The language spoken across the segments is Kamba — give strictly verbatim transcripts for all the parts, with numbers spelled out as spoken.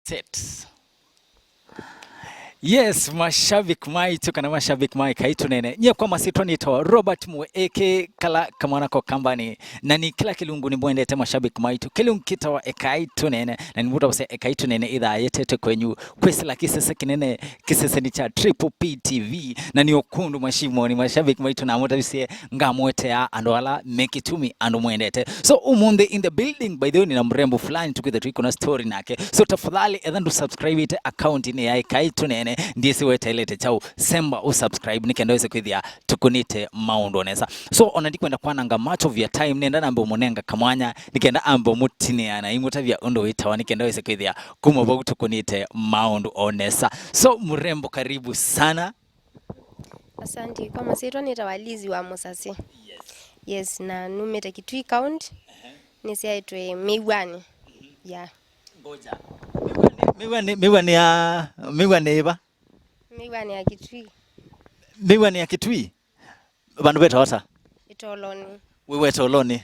Set. Yes, mashabiki maitũ kana mashabiki ma Ekai Tũneene. Nyie kwa masyĩtwa nĩtawa Robert Mwe, A K A kala kamwana ko kambani. Na nĩ kĩla kĩlungu nĩmwendete mashabiki maitũ. Kĩlungu kĩtawa Ekai Tũneene. Na nĩmũtavasya Ekai Tũneene ĩthaa yetete kwenyu kwĩsĩla kĩsese kĩnene, kĩseseni kya Triple P T V. Na nĩ ũkũndũ mashimoni mashabiki maitũ namũtavisye ngamwetea andũ ala me kĩtumi andũ mwendete. So, ũmũnthĩ in the building, by the way, nina mrembo fulani tũkwĩtha tũikũna story nake. So, tafadhali, etha ndũ subscribĩte account-inĩ ya Ekai Tũneene, ndiĩsĩ weteelete kyaũ, semba ũ subscribe nĩ kenda wĩse kwĩthĩa tũkũnĩte maũndũ o nesa. So, ona ndikwenda kwananga much of your time, nenda nambe ũmũnenga kamwanya, nĩ kenda ambe ũmũtinĩa na imũtavya ũndũ wĩtawa, nĩ kenda wĩse kwĩthĩa kuma vau tũkũnĩte maũndũ o nesa. So, mrembo, karibu sana. Asanti. Kwa masyĩtwa nĩtawa Liz wa Mũsasĩ. Yes. Yes, na numĩte Kitui County. Ehe. Nĩsyaĩtwe Mĩw'anĩ. Mhm. Yeah. Ngoja. Mĩw'anĩ, Mĩw'anĩ, Mĩw'anĩ ya, Mĩw'anĩ ĩva? Mĩw'anĩ ya Kitui. Mĩw'anĩ ya Kitui? Vandũ vetawa ata? Ĩtolonĩ. Wĩ wa Ĩtolonĩ.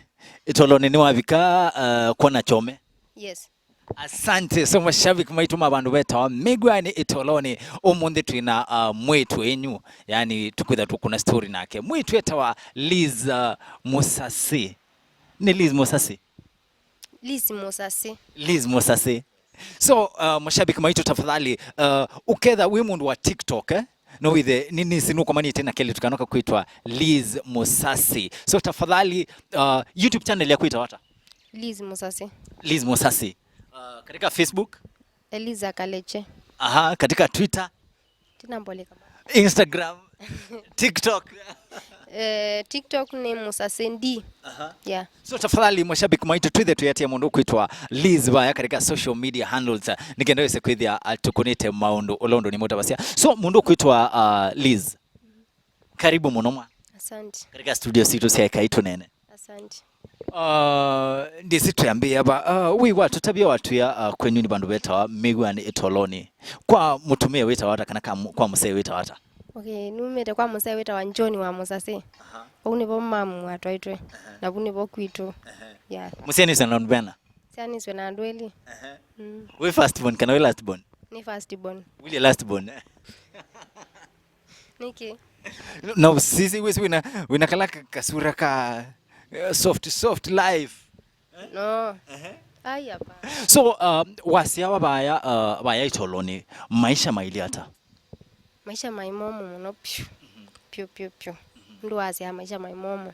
Ĩtolonĩ nĩwavika, uh, kwona Kyome? Yes. Asante. So, mashabiki maitũ ma vandũ vetawa Mĩw'anĩ Ĩtolonĩ, ũmũnthĩ twĩna, uh, mwĩĩtu wenyu, yani tũkwĩtha tũkũna story nake. Mwĩĩtu etawa Liz, uh, Mũsasĩ. Nĩ Liz Mũsasĩ? Liz Mũsasĩ. Liz Mũsasĩ. So, uh, mashabiki maitũ, tafadhali, uh, ũketha wĩ mũndũ wa TikTok, eh? No wĩthe, nĩ, nĩsĩ nũkomanĩte na kelĩtu kanoka kwĩtwa Liz Mũsasĩ. So, tafadhali, uh, YouTube channel yaku ĩtawa ata? Liz Mũsasĩ. Liz Mũsasĩ. Uh, katika Facebook? Eliza Kaleche. Aha, katika Twitter? Tina mboleka. Instagram? TikTok? Eh, TikTok nĩ Mũsasĩ D. Aha. Yeah. So, tafadhali, mashabiki maitũ, twĩthe tũyatia mũndũ kwĩtwa Liz vaya katika social media handles, uh, nĩ kenda wĩse kwĩthĩa, uh, tũkũnĩte maũndũ ũla ũndũ nĩmũtavasya. So, mũndũ kwĩtwa, uh, Liz, karibu mũno mwa. Asante. Katika studio sitũ sya Ekai Tũneene. Asante. Uh, ndĩsĩ twĩambĩĩa va, uh, wĩ watũtavya watwĩa, uh, kwenyu nĩ vandũ vetawa Mĩw'anĩ Ĩtolonĩ. Kwa mũtumĩa wĩtawa ata kana ka mũ-, kwa mũsee wĩtawa ata? Okay, numĩte kwa mũsee wĩtawa John wa Mũsasĩ. Aha. Vau nĩvo mamu atwaĩtwe. Aha. Na vu nĩvo kwitũ. Aha. Yeah. Mũsyaanĩswe na andũ vena? Syaanĩswe na andũ elĩ. Aha. Mm. Wĩ first born kana wĩ last born? Nĩ first born. Wĩlye last born. Nĩkĩ? Na sisi wĩsĩ wĩna, wĩna kala ka-, kasura ka, eh, soft, soft life. No. Ehe. Ai, hapana. So, um, wasyawa vaya, uh, vaya Ĩtolonĩ, maisha mailye ata? Maisha maĩ momũ mũno piũ. Mhm. Piũ, piũ, piũ. Mhm. Nũndũ wasyaa maisha maĩ momũ.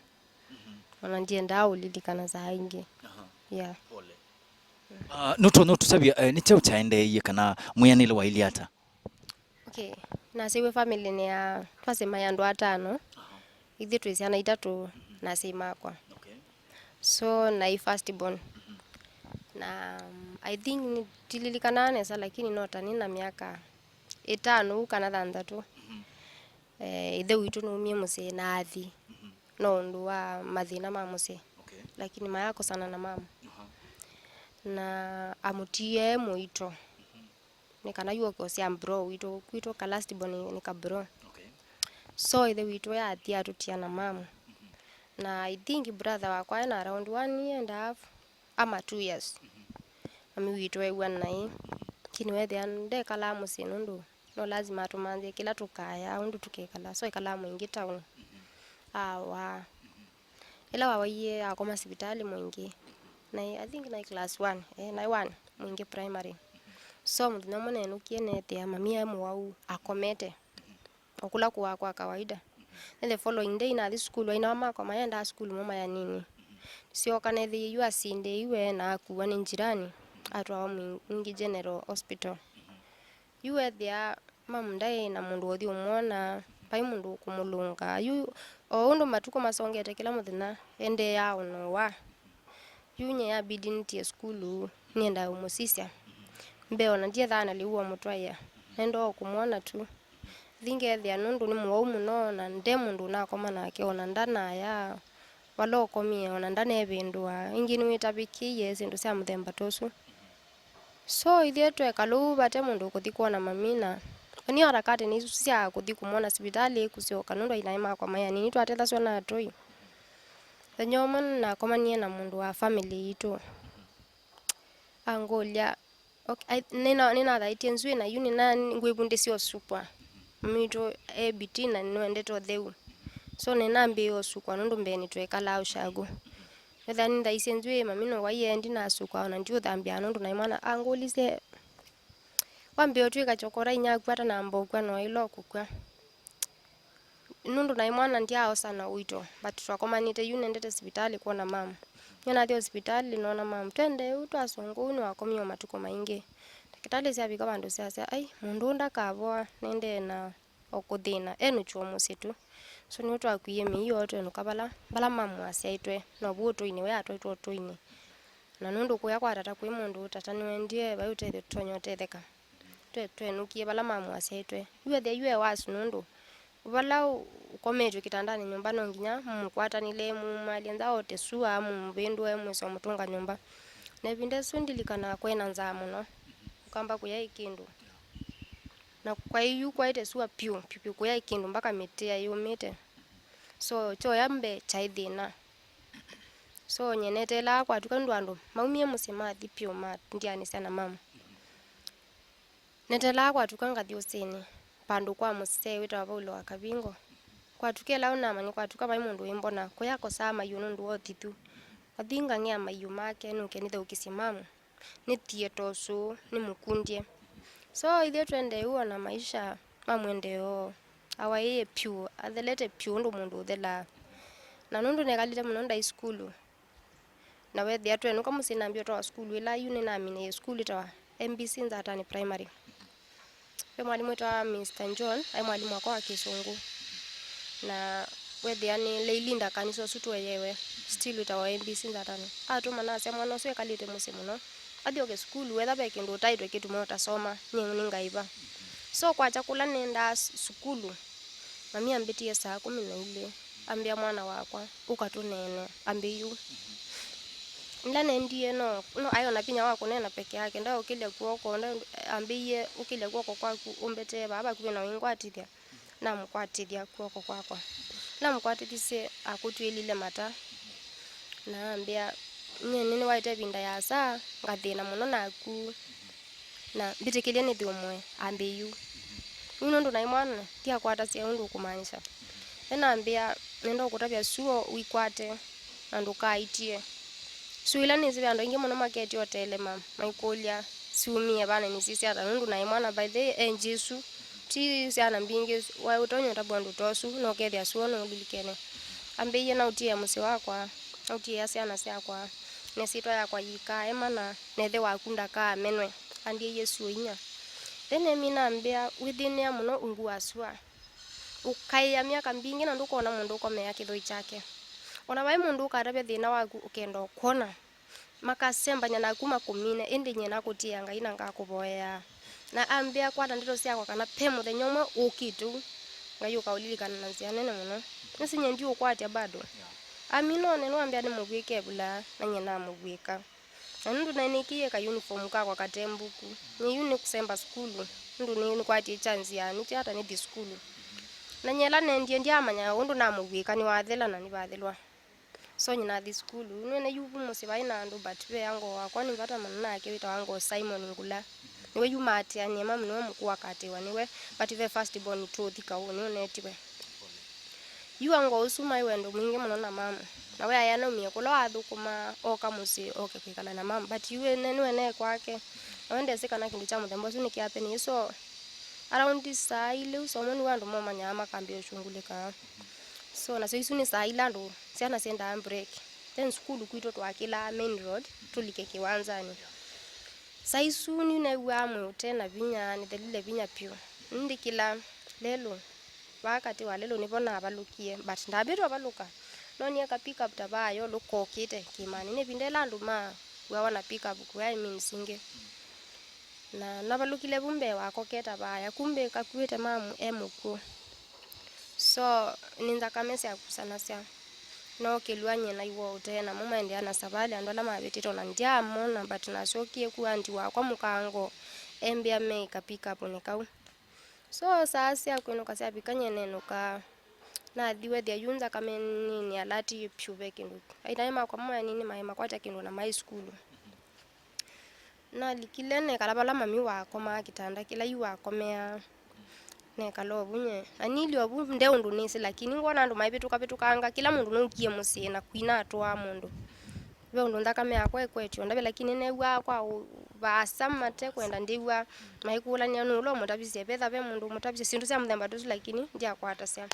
Mhm. Ona ndiendaa ũlilikana saa ingĩ. Aha. Yeah. Pole. Uh, nũtonya ũtũtavya, eh, nĩ kyaũ kyaendeeie kana mwĩanĩle wailye ata? Okay, nasyaĩwe family-nĩ ya, twasyaĩwe andũ atano. Aha. Ithyĩ twĩ syana itatũ, mhm, na asyai makwa. Okay. So, naĩ first born. Mhm. Na, um, I think nĩtililikanaa nesa, lakini no ta nĩ na myaka ĩtano ũu kana thanthatũ. Mhm. Eh, ĩthe witũ nũumie mũsyĩ na athi. Mhm. No ũndũ wa mathĩna ma mũsyĩ. Okay. Lakini mayakosana na mama. Aha. Na amũtie e mũito. Mhm. Nĩ kana yu oke ũsya bro witũ, kwitũ ka last born nĩ, nĩ ka bro. Okay. So ĩthe witũ yathi atũtia na mamu. Mhm. Na I think brother wakwa ena around one year and a half ama two years. Mhm. Mami witũ ew'ana naĩ. Lakini wethĩa ndekalaa mũsyĩ nũndũ no lazima atũmanthĩe kĩla tũkaya, ũndũ tũkekala. So ekalaa Mwingĩ town. Mhm. Awa. Mhm. Ĩla wawaie akoma sivitalĩ Mwingĩ. Na I think naĩ class one, eh, naĩ one, Mwingĩ primary. So mũthenya ũmwe nenũkie neethĩa mami e mũwau akomete. O kũla kũaa kwa kawaida. Then the following day nathi sukulu, aina makwa mayendaa sukulu mo maya nini. Syoka neethĩie yu asindĩiwe na akuwa nĩ njirani, atwawa Mwingi General Hospital. Yu weethĩa mamu ndaĩ na mũndũ ũthi ũmwona, vai mũndũ ũkũmũlũnga. Yu o ũndũ matukũ masongete kĩla mũthenya, endeeaa ũnowa. Yu nyie yabidi nĩtie sukulu, nĩendaa ũmũsisya. Mbee ona ndiethaa na lĩu wa mũtwaĩa. Nendaa o kũmwona tu. Thi ngeethĩa nũndũ nĩ mũwau mũno, na nde mũndũ ũnakoma nake, ona ndanaya vala ũkomie, ona ndanevĩndũa. Ĩngĩ nĩwĩtavĩkĩie syĩndũ sya mũthemba ta ũsu. So, ithyĩ twekala ũu vate mũndũ ũkũthi kwona mami, na nĩ harakati nĩ isu sya kũthi kũmwona sivitalĩ, kũsyoka, nũndũ ainaĩ makwa maĩ anini, twatethasw'a na atũi. Mũthenya ũmwe nakomanie na mũndũ wa family yitũ. Angũlya, Okay, I, nĩna-, nĩnathaĩtye nzw'ĩĩ na yu nĩna ngwĩvundĩsya ũsukwa. Mami witũ e bitii na nĩwendete ũtheu. So nĩnambĩĩe ũsukwa nũndũ mbeenĩ twekalaa ũshago. Nĩthĩa nĩnthaisye nzw'ĩĩ, mami nũwaie ndinasukwa, ona ndiũthambĩa nũndũ naĩ mwana angũlisye, wambĩĩa ũtw'ĩka chokora inyakwa atanamba ũkw'a na waĩle ũkũkw'a. Nũndũ naĩ mwana ndyaaosa na ũito, but twakomanĩte yu nendete sivitalĩ kwona mamu. Nĩnathi osivitalĩ noona mamu. Twendee ũu twasũngũa ũu nĩwakomie o matukũ maingĩ. Ndakĩtalĩ syavika vandũ syasya, "Ai, mũndũ ũũ ndakavoa, nendee na o kũthĩna, enũkya o mũsyĩ tu." So nĩw'o twakwie mĩio twenũka vala, vala mamu asyaĩtwe, na ũvu ũtũinĩ, we atwaĩtwe ũtũinĩ. Na nũndũ kũya kwa tata kwĩ mũndũ, tata nĩwendie vai ũtethyo tũtonya ũtetheka. Twe-, twenũkie vala mamu asyaĩtwe. Yu ethĩa yu e wasu nũndũ vala ũ-, ũkometw'e kĩtandanĩ nyũmba no nginya mũkwatanĩle, mumaalye nza ote sua, mumũvĩndũe, mwĩse ũmũtũnga nyũmba. Na ĩvinda ĩsu ndilikanaa kwaĩ na nzaa mũno, ũkamba kũyaĩ kĩndũ. Na kwaĩ yu kwaĩte sua pyũ, pyũ, pyũ, kũyaĩ kĩndũ mpaka mĩtĩ yaĩ yũmĩte. So, kyoya mbee kyaĩ thĩna. So, nyie neteelaa kwatuka nũndũ andũ maumie mũsyĩ mathi pyũ mandianĩsya na mamu. Neteelaa kwatuka ngathi ũsĩnĩ, vandũ kwa mũsee wĩtawa Vaulo wa Kavingo. Kwatuka ĩla ũnamanya kwatuka vai mũndũ wĩmbona, kũya akosaa maiũ nũndũ wa ũthithu. Athi ngang'ea maiũ make, nũke nĩthaũkĩsye mamu. Nĩthie ta ũsũũ, nĩmũkundye. So, ithyĩ twendee ũu ona maisha ma mwendeeo. Awaĩĩe pyũ, athelete pyũ ũndũ mũndũ ũthelaa. Na nũndũ nekalĩte mũno ndaĩ sukulu, na weethĩa twenũka mũsyĩ nambĩa ũtwawa sukulu ĩla yu nĩnaminie sukulu ĩtawa M B C Nzatani Primary. Ve mwalimũ wĩtawa Mister John, aĩ mwalimũ wakwa wa Kĩsũngũ. Na weethĩa nĩ lay leader kanisa ũsu tũeyewe, still wĩtawa M B C Nzatani. Atũma nasya mwana ũsu ekalĩte mũsyĩ mũno, athyoke sukulu, wetha ve kĩndũ ũtaĩtwe kĩtuma ũtasoma, nyie nĩngaĩva. So kwakya kũla nendaa s-, sukulu, mami ambĩtie saa kũmi na ilĩ. Ambĩa, "Mwana wakwa, ũka tũneene." Ambĩie ũu. Ĩla nendie, no, no aĩ ona vinya wa kũneena peke yake, ndaũkĩlya kw'oko, nda-, ambĩie, "Ũkĩlya kw'oko kwaku ũmbetee vaa vakuvĩ na ũingwatĩthya." Namũkwatĩthya kw'oko kwakwa. Namũkwatĩthisye akũtw'ĩlile mata, na ambĩa, "Nyie nĩnĩwaĩte ĩvinda yĩasa ngathĩna mũno naku." Na mbĩtĩkĩlye nĩthũmũe, ambĩie ũu. Yu nũndũ naĩ mwana, ndiakwatasya ũndũ ũkũmaanisha. Ĩnambĩa, "Nenda ũkũtavya sua ũikwate, na ndũkaitie." Sua ila nĩsĩ ve andũ aingĩ mũno maketye ũteele ma-, maikũlya, "Syumie va na nĩsyĩsĩ ata?" Nũndũ naĩ mwana, by the way, e njisu, ti syana mbingĩ, wa ũtonya ũtavw'a ũndũ ta ũsu, na ũkethĩa sua nũũlilikene. Ambĩie, "Naũtiĩa mũsyĩ wakwa, naũtiĩa syana syakwa, na ĩsyĩtwa yakwa yĩikaema, na na ĩthe waku ndakaamenwe." Andie Yesũ inya. Then Emi nambĩa, "Wĩthĩnĩa mũno ungu wa sua. Ũkaĩa myaka mbingĩ na ndũkona mũndũ ũkomea kĩthũi kyake. Ona vai mũndũ ũkatavya thĩna waku ũkenda ũkwona. Makasembany'a naku makũmine, ĩndĩ nyie nakũtiĩa Ngai na ngakũvoyeaa." Na ambĩa, "Kwata ndeto syakwa kana ve mũthenya ũmwe ũkĩte ũu, Ngai ũkaũlilikana na nzĩa nene mũno. Nĩsĩ nyie ndiũkwatya bado." Amina one nĩwambĩa nĩmũvw'ĩke evulaa, na nyie namũvw'ĩka. Na nũndũ naĩ nĩkĩie ka uniform kakwa kate mbuku, nyie yu nĩkũsemba sukulu, nũndũ nĩ-, nĩkwatie chance ya nĩkyo ata nĩthi sukulu. Na nyie ĩla nendie ndyaamanya ũndũ namũvw'ĩka, nĩwathela na nĩvathelwa. So nyie nathi sukulu, nĩwene yu vu mũsyĩ vai na andũ, but ve uncle wakwa nĩ vata mũno nake wĩtawa uncle Simon Ngula. Nĩwe yu maatĩanĩe, mamu nĩwe mũkũũ akatĩĩwa nĩwe, but ve first born tũũthi kaũnĩ ũnetiwe. Yu uncle ũsu maĩ wendo mwingĩ mũno na mamu. Na we aĩ anaumie kũla wathũkũmaa, oka mũsyĩ, oke kwĩkala na mamu. But yu ene, nĩwene kwake. Na we ndesĩ kana kĩndũ kya mũthemba ũsu nĩkĩathenie. So, around saa ilĩ ũu, somo nĩw'o andũ momanyaa makambĩĩa ũshungulĩka. So, nasyo isu nĩ saa ila andũ, syana syendaa break. Then sukulu kwitũ twakĩlaa main road, tũlike kĩwanzanĩ. Saa isu nĩnew'aa mwĩĩ ũte na vinya, nĩthelile vinya vyũ. Nĩndĩkĩla lelũ, vaa katĩ wa lelũ nĩvo navalũkie, but ndambĩte ũvalũka. Nonie ka pickup ta vaa yolũ kokĩte kĩĩmanĩ. Nĩ ĩvinda ĩla andũ makuawa na pickup kũya imini singĩ. Na navalũkile vu mbee wako keta vaaya, kumbe kakuĩte mamu e mũkw'ũ. So, nĩ nthakame syakusanasya. Nookĩlw'a nyie naiw'a ũtee, namo maendeea na savalĩ, andũ ala mavĩtĩte ona ndyaamona, but nasyokie ku aunty wakwa mũkango embĩa meĩ kapikapũnĩ kau. So, saa sya kwĩnũka syavika nyie nenũkaa. Nathi wethĩa yu nthakame nini alert vyũ ve kĩndũ. Ainaĩ makwa mo anini maĩ makwatya kĩndũ na maĩ sukulu. nalikile nekala vala mami wakomaa kĩtanda kĩla yu wakomeaa. Nekala ovu nye. Na nili ovu, nde ũndũ nĩsĩ, lakini ngwona andũ maivĩtũkavĩtũkanga, kĩla mũndũ nũkie mũsyĩ na kwina atũaa mũndũ. Ve ũndũ nthakame yakwa ĩkwetio ndavya, lakini new'aa kwa ũ-, vaasa mate kwenda ndĩw'a maikũlany'a nũũ ũla ũmũtavisye, vetha ve mũndũ ũmũtavisye, syĩndũ sya mũthemba tũsu, lakini ndyakwatasya.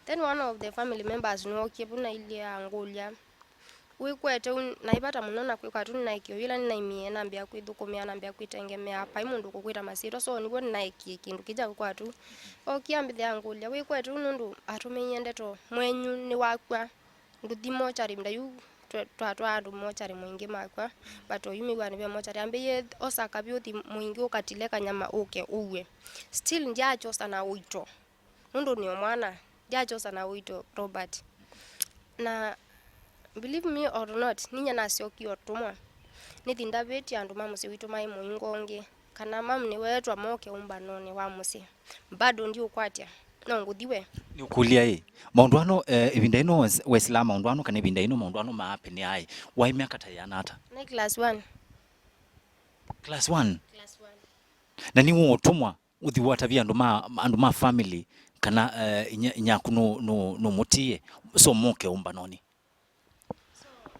Then one of the family members nĩwookie vu na ilyĩ angũlya, "Wĩkwete ũu naĩ vata mũno na kwĩka atu nĩnaekie ũu yĩla nĩnaimie nambĩa kwĩthũkũmĩa, nambĩa kwĩtengemea, vai mũndũ ũkũkwĩta masyĩtwa, so nĩw'o nĩnaekie kĩndũ kĩu kya kwĩka atu." Ookie ambĩthĩa angũlya, "Wĩkwete ũu nũndũ atũmĩie ndeto mwenyu nĩwakw'a, ndũthi mochari, ĩvinda yu twa-, twatwaa andũ mochari mũingĩ makw'a, but oyu mĩw'anĩ ve mochari." Ambĩie, "Osa kavĩ ũthi mũingĩ ũkatile kanyama ũke ũw'e." Still ndyakyosa na ũito. Nũndũ nĩ o mwana, ndyakyosa na ũito Robert. Na believe me or not, ninyie nasyokie ũtũmwa. Nĩthi ndavĩtye andũ ma mũsyĩ witũ maĩ mũingo ũngĩ, kana mamu nĩweetwa moke ũmbanonĩ wa mũsyĩ. Bado ndiũkwatya, no ngũthi we. Nĩũkũlya ĩ, maũndũ ano, eh, ĩvinda ĩno wes-, wesĩlaa maũndũ ano, kana ĩvinda ĩno maũndũ ano maapenea ĩ, waĩ myaka ta yĩana ata? Nĩ class one. Class one? Class one. Na nĩwe ũtũmwa ũthi watavye andũ ma, andũ ma family kana, eh, inya, inyaku nũ, nũ, nũmũtie, so moke ũmbanonĩ.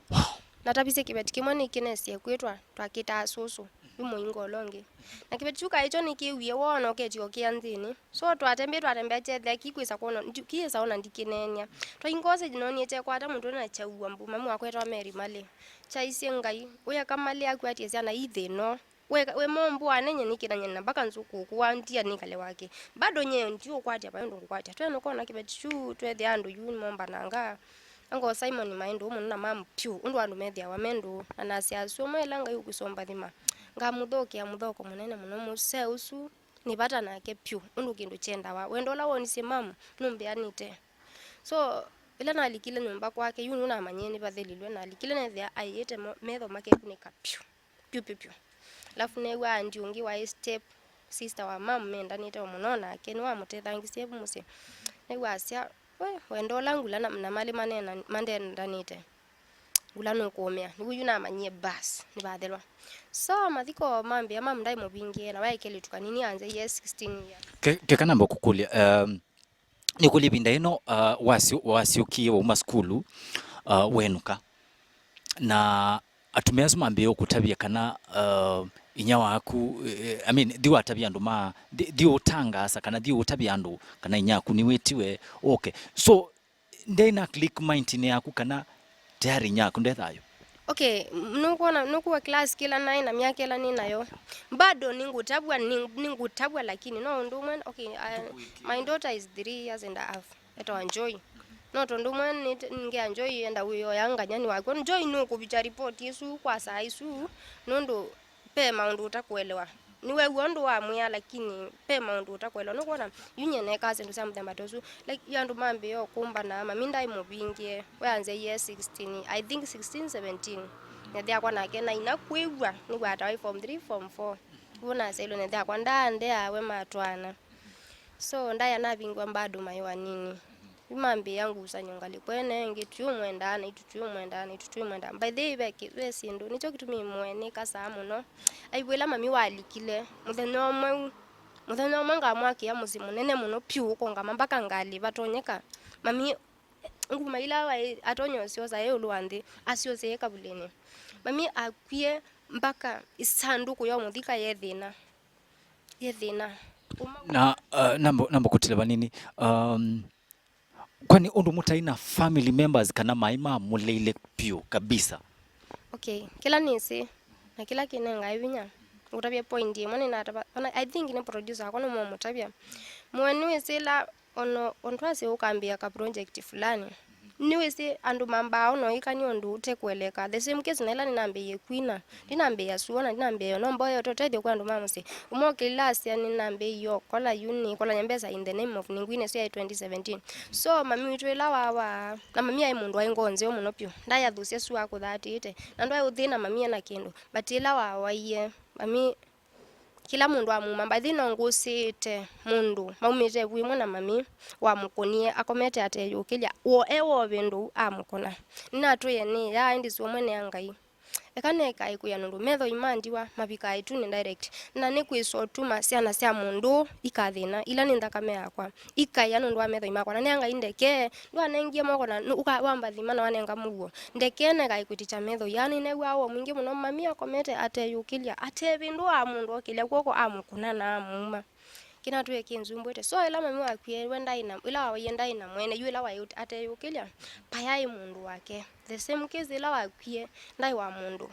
Wow. Natavisye kĩveti kĩmwe nĩkĩnesie kwĩtwa, twakĩtaa sũsũ, yu mũingo ũla ũngĩ. Na kĩveti kyu kaĩ kyo nĩkĩwie woo na ũketio kĩa nthĩnĩ. So twatembei, twatembea kyethĩa kikwĩsa kwona, ndi-, kĩyĩsa ona ndikĩneenya. Twaingosa jinonie kyekwata mũtwe na kyaua mbu, mamu wakwetwa Mary Mali. Kyaisye Ngai, ũyeka Mali akwatĩe syana ii thĩno. We, we mombo anenye nĩkĩnany'e na mpaka nzũkũkũ wandia nĩkale wake. Bado nye ndiũkwatya vai ũndũ ngũkwatya. Twenũkona kĩveti kyu, twethĩa andũ yu nĩmombananga. Uncle Simon maĩ ndũũ mũno na mamu pyũ, ũndũ andũ methĩawa me ndũũ. Na nasya asu ũmwe ĩla Ngai ũkwĩsomba thima. Ngamũthokea mũthoko mũnene mũno mũsee ũsu, nĩ vata nake pyũ, ũndũ kĩndũ kyendawa. Wendo ũla wonisye mamu, nũmbĩanĩte. So, ĩla nalikile nyũmba kwake, yu nĩnamanyie nĩvathelilwe, nalikile nethĩa aiĩte mo-, metho makekunĩka pyũ. Pyũ, pyũ, pyũ. Alafu neew'aa aunty ũngĩ waĩ step sister wa mom mendanĩte o mũno nake, nĩwamũtethangisye vu mũsyĩ. Neew'aa asya, "We, wendo ũla ngula na, na malĩ manena, mandendanĩte, ngula nũkũũmĩa." Nĩw'o yu namanyie bas, nĩvathelwa. So, mathiko mambĩa, mom ndaĩ mũvingĩe, na waĩ kelĩtu kanini anze years sixteen years. Ke-, keka namba kũkũlya, um, nĩkũlya ĩvinda ĩno, uh, wasyo-, wasyũkie wauma sukulu, uh, wenũka, na atumĩa asu mambĩĩe ũkũtavya kana, uh, inya waku, eh, I mean, thi watavya andũ ma, thi, thi ũtangaasa kana thi ũtavya andũ kana inyaku nĩwĩtiwe. Okay. So, ndĩ na click mind-inĩ yaku kana tayari inyaku nde thayũ? Okay, m-, nũkwona, nũkuwa class kĩla naĩ na myaka ĩla nĩ nayo, bado nĩngũtavw'a, nĩ-, nĩngũtavw'a, lakini no ũndũ ũmwe, okay, I, my daughter is three years and a half. Etawa Joy. No tondũ mwe nĩ-, nĩngĩa Joy enda wĩoya nganyani wakwa. Joy nũkũvikya report ĩsu kwa saa isu, nũndũ pe maũndũ ũtakũelewa. Nĩwew'a ũndũ wamwĩa, lakini pe maũndũ ũtakũelewa. Nũkwona, yu nyie nekaa syĩndũ sya mũthemba ta ũsu. Like, yu andũ mambĩĩa ũkũmbana, mami ndaĩ mũvingĩe, we anzyaie sixteen, I think sixteen, seventeen. Nyathe akwa nake naina kwĩw'a, nĩw'o atawa form three, form four. Ũu nasyaĩlwe nyathe akwa ndaandea, we matwaana. So, ndaĩa navingwa bado maĩ wanini. Yu mambĩĩa ngusanyo ngalĩko ĩno ĩngĩ, tũtiũmwendaa, na itũ tũtiũmwendaa, na itũ tũtiũmwendaa. By the way, ve kĩ-, ve syĩndũ, nĩkyo kĩtumi mwe nĩkasaa mũno. Aivw'ĩla mami walikile, mũthenya ũmwe u, mũthenya ũmwe ngamwakĩa mũsyĩ mũnene mũno vyũ, ũkũngama mpaka ngalĩ vatonyeka. Mami, nguma ila waĩ atonya ũsyosa ĩ ĩũlũ wa nthĩ, asyoseie kavulĩnĩ. Mami akwie mpaka ĩsandũkũ ya ũmũthika yethĩna. Yethĩna. Na, uh, namba, namba kũtĩla vanini, um, kwani ũndũ mũtaĩ na family members kana maĩ mamũleile vyũ kabisa? Okay, kĩla nĩsĩ, na kĩla kĩnengae vinya, ngũtavya point ĩmwe nĩnatava, ona, I think nĩ producer wakwa nĩmũmũtavya. Mwe nĩwĩsĩ ĩla Ono, ontwasye ũkambĩĩa ka project fulani. Nĩwĩsĩ andũ mambaa ona ũikany'a ũndũ ũtekũeleka. The same case na ĩla nĩnambĩĩie kwina. Ndinambĩĩa sua na ndinambĩĩa no mboya ũtethyo kwa andũ ma mũsyĩ. Ũmwe ũkĩlila asya nĩnambĩĩie ũkola yu nĩkolany'a mbesa in the name of nĩngwine sya twenty seventeen. So, mami witũ ĩla wawa, na mami aĩ mũndũ waĩ ngoo nzeo mũno vyũ. Ndayathũsya sua akũthatĩte. Na ndwaĩ ũthĩna mami ena kĩndũ. But ĩla wawaie, mami Kĩla mũndũ amuma, by the way, no ngũsĩĩte mũndũ maumĩte ĩvu ĩmwe na mami wamũkũnie, akomete ateyũkĩlya, wo e wovĩndũ amũkũna. Nĩnatwĩe nĩ yaa, ĩndĩ sua mwene ya Ngai. Eka nekae kwĩa nũndũ methoi ma ndiwa mavikaa ĩtunĩ direct, na nĩkwĩswa ũtuma syana sya mũndũ ikathĩna, ila nĩ nthakame yakwa, ikaĩa nũndũ wa methoi makwa, na nĩ Ngai ndeke ndwanengie moko na nũ-, ũka-, wambathima na wanenga mũuo. Ndeke nekae kwĩtĩkya methoi aa. Nĩnew'aa ũo mwingĩ mũno, mami akomete ateyũkĩlya, atevĩndũaa mũndũ okĩlya kw'oko amũkũna na amũuma. Kĩnatũe kĩnzumbũĩte. So, ĩla mami wakwie, we ndaĩ na, ĩla wawaie ndaĩ na mwene, yu ĩla waĩ ateyũkĩlya, payaĩ mũndũ wake. The same case ĩla wakwie, ndaĩ wa mũndũ.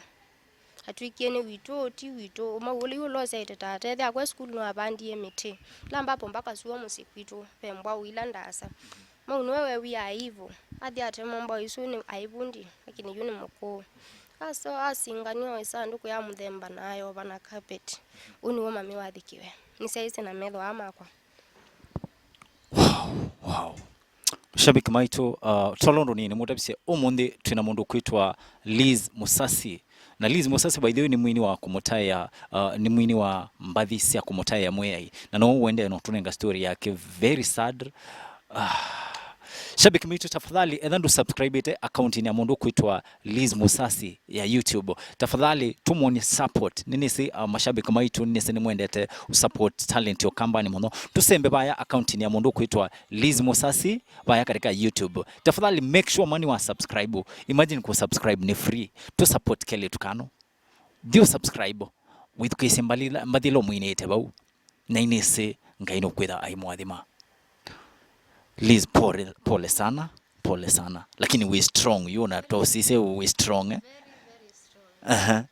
Atw'ĩkie nĩ witũ, ti witũ. Mau ũla yu ũlosyaĩte ta atethya akwe sukulu nĩwavandie mĩtĩ. Ĩla ambapo mbaka suo mũsyĩ kwitũ, ve mbwaũ ila ndaasa. Mau nĩwe wewie aivu. Athi atema mbwaũ isu nĩ aivu ndi, lakini yu nĩ mũkũũ. Aso asinganio ĩsandũkũ ya mũthemba na ayova na carpet. Ũu nĩw'o mami wathikiwe. Nĩsyaĩsye na metho aa makwa. Wow, wow. Shabiki maitũ, uh, tolo ũndũ nĩ mũtavisye ũmũnthĩ twĩna mũndũ kwĩtwa Liz Musasi. Na Liz Musasi, by the way, nĩ mwini wa kũmũtaĩa, uh, nĩ mwini wa mbathi sya kũmũtaĩa Mwĩai. Na no ũendee no tũnenga story yake very sad. Ah. Shabiki maitũ, tafadhali, etha ndũ subscribe ĩte account ya mũndũ kwĩtwa Liz Musasi ya YouTube, tafadhali tũmwonye support. Nĩnĩsĩ, uh, mashabiki maitũ, nĩnĩsĩ nĩmwendete support talent ya Ũkambanĩ mũno. Tũsembe vaya account ya mũndũ kwĩtwa Liz Musasi vaya katika YouTube. Tafadhali make sure mani wa subscribe. Imagine ku subscribe nĩ free. Tu support kelĩtu kano. Thiĩ ũ subscribe. Wĩthukĩĩsye mbathi ila, mbathi ila ũmwinĩte vau. Na nĩnĩsĩ Ngai nũkwĩtha aimũathima. Liz, pole, pole sana, pole sana. Lakini we strong, you na tosise we strong, eh? Aha.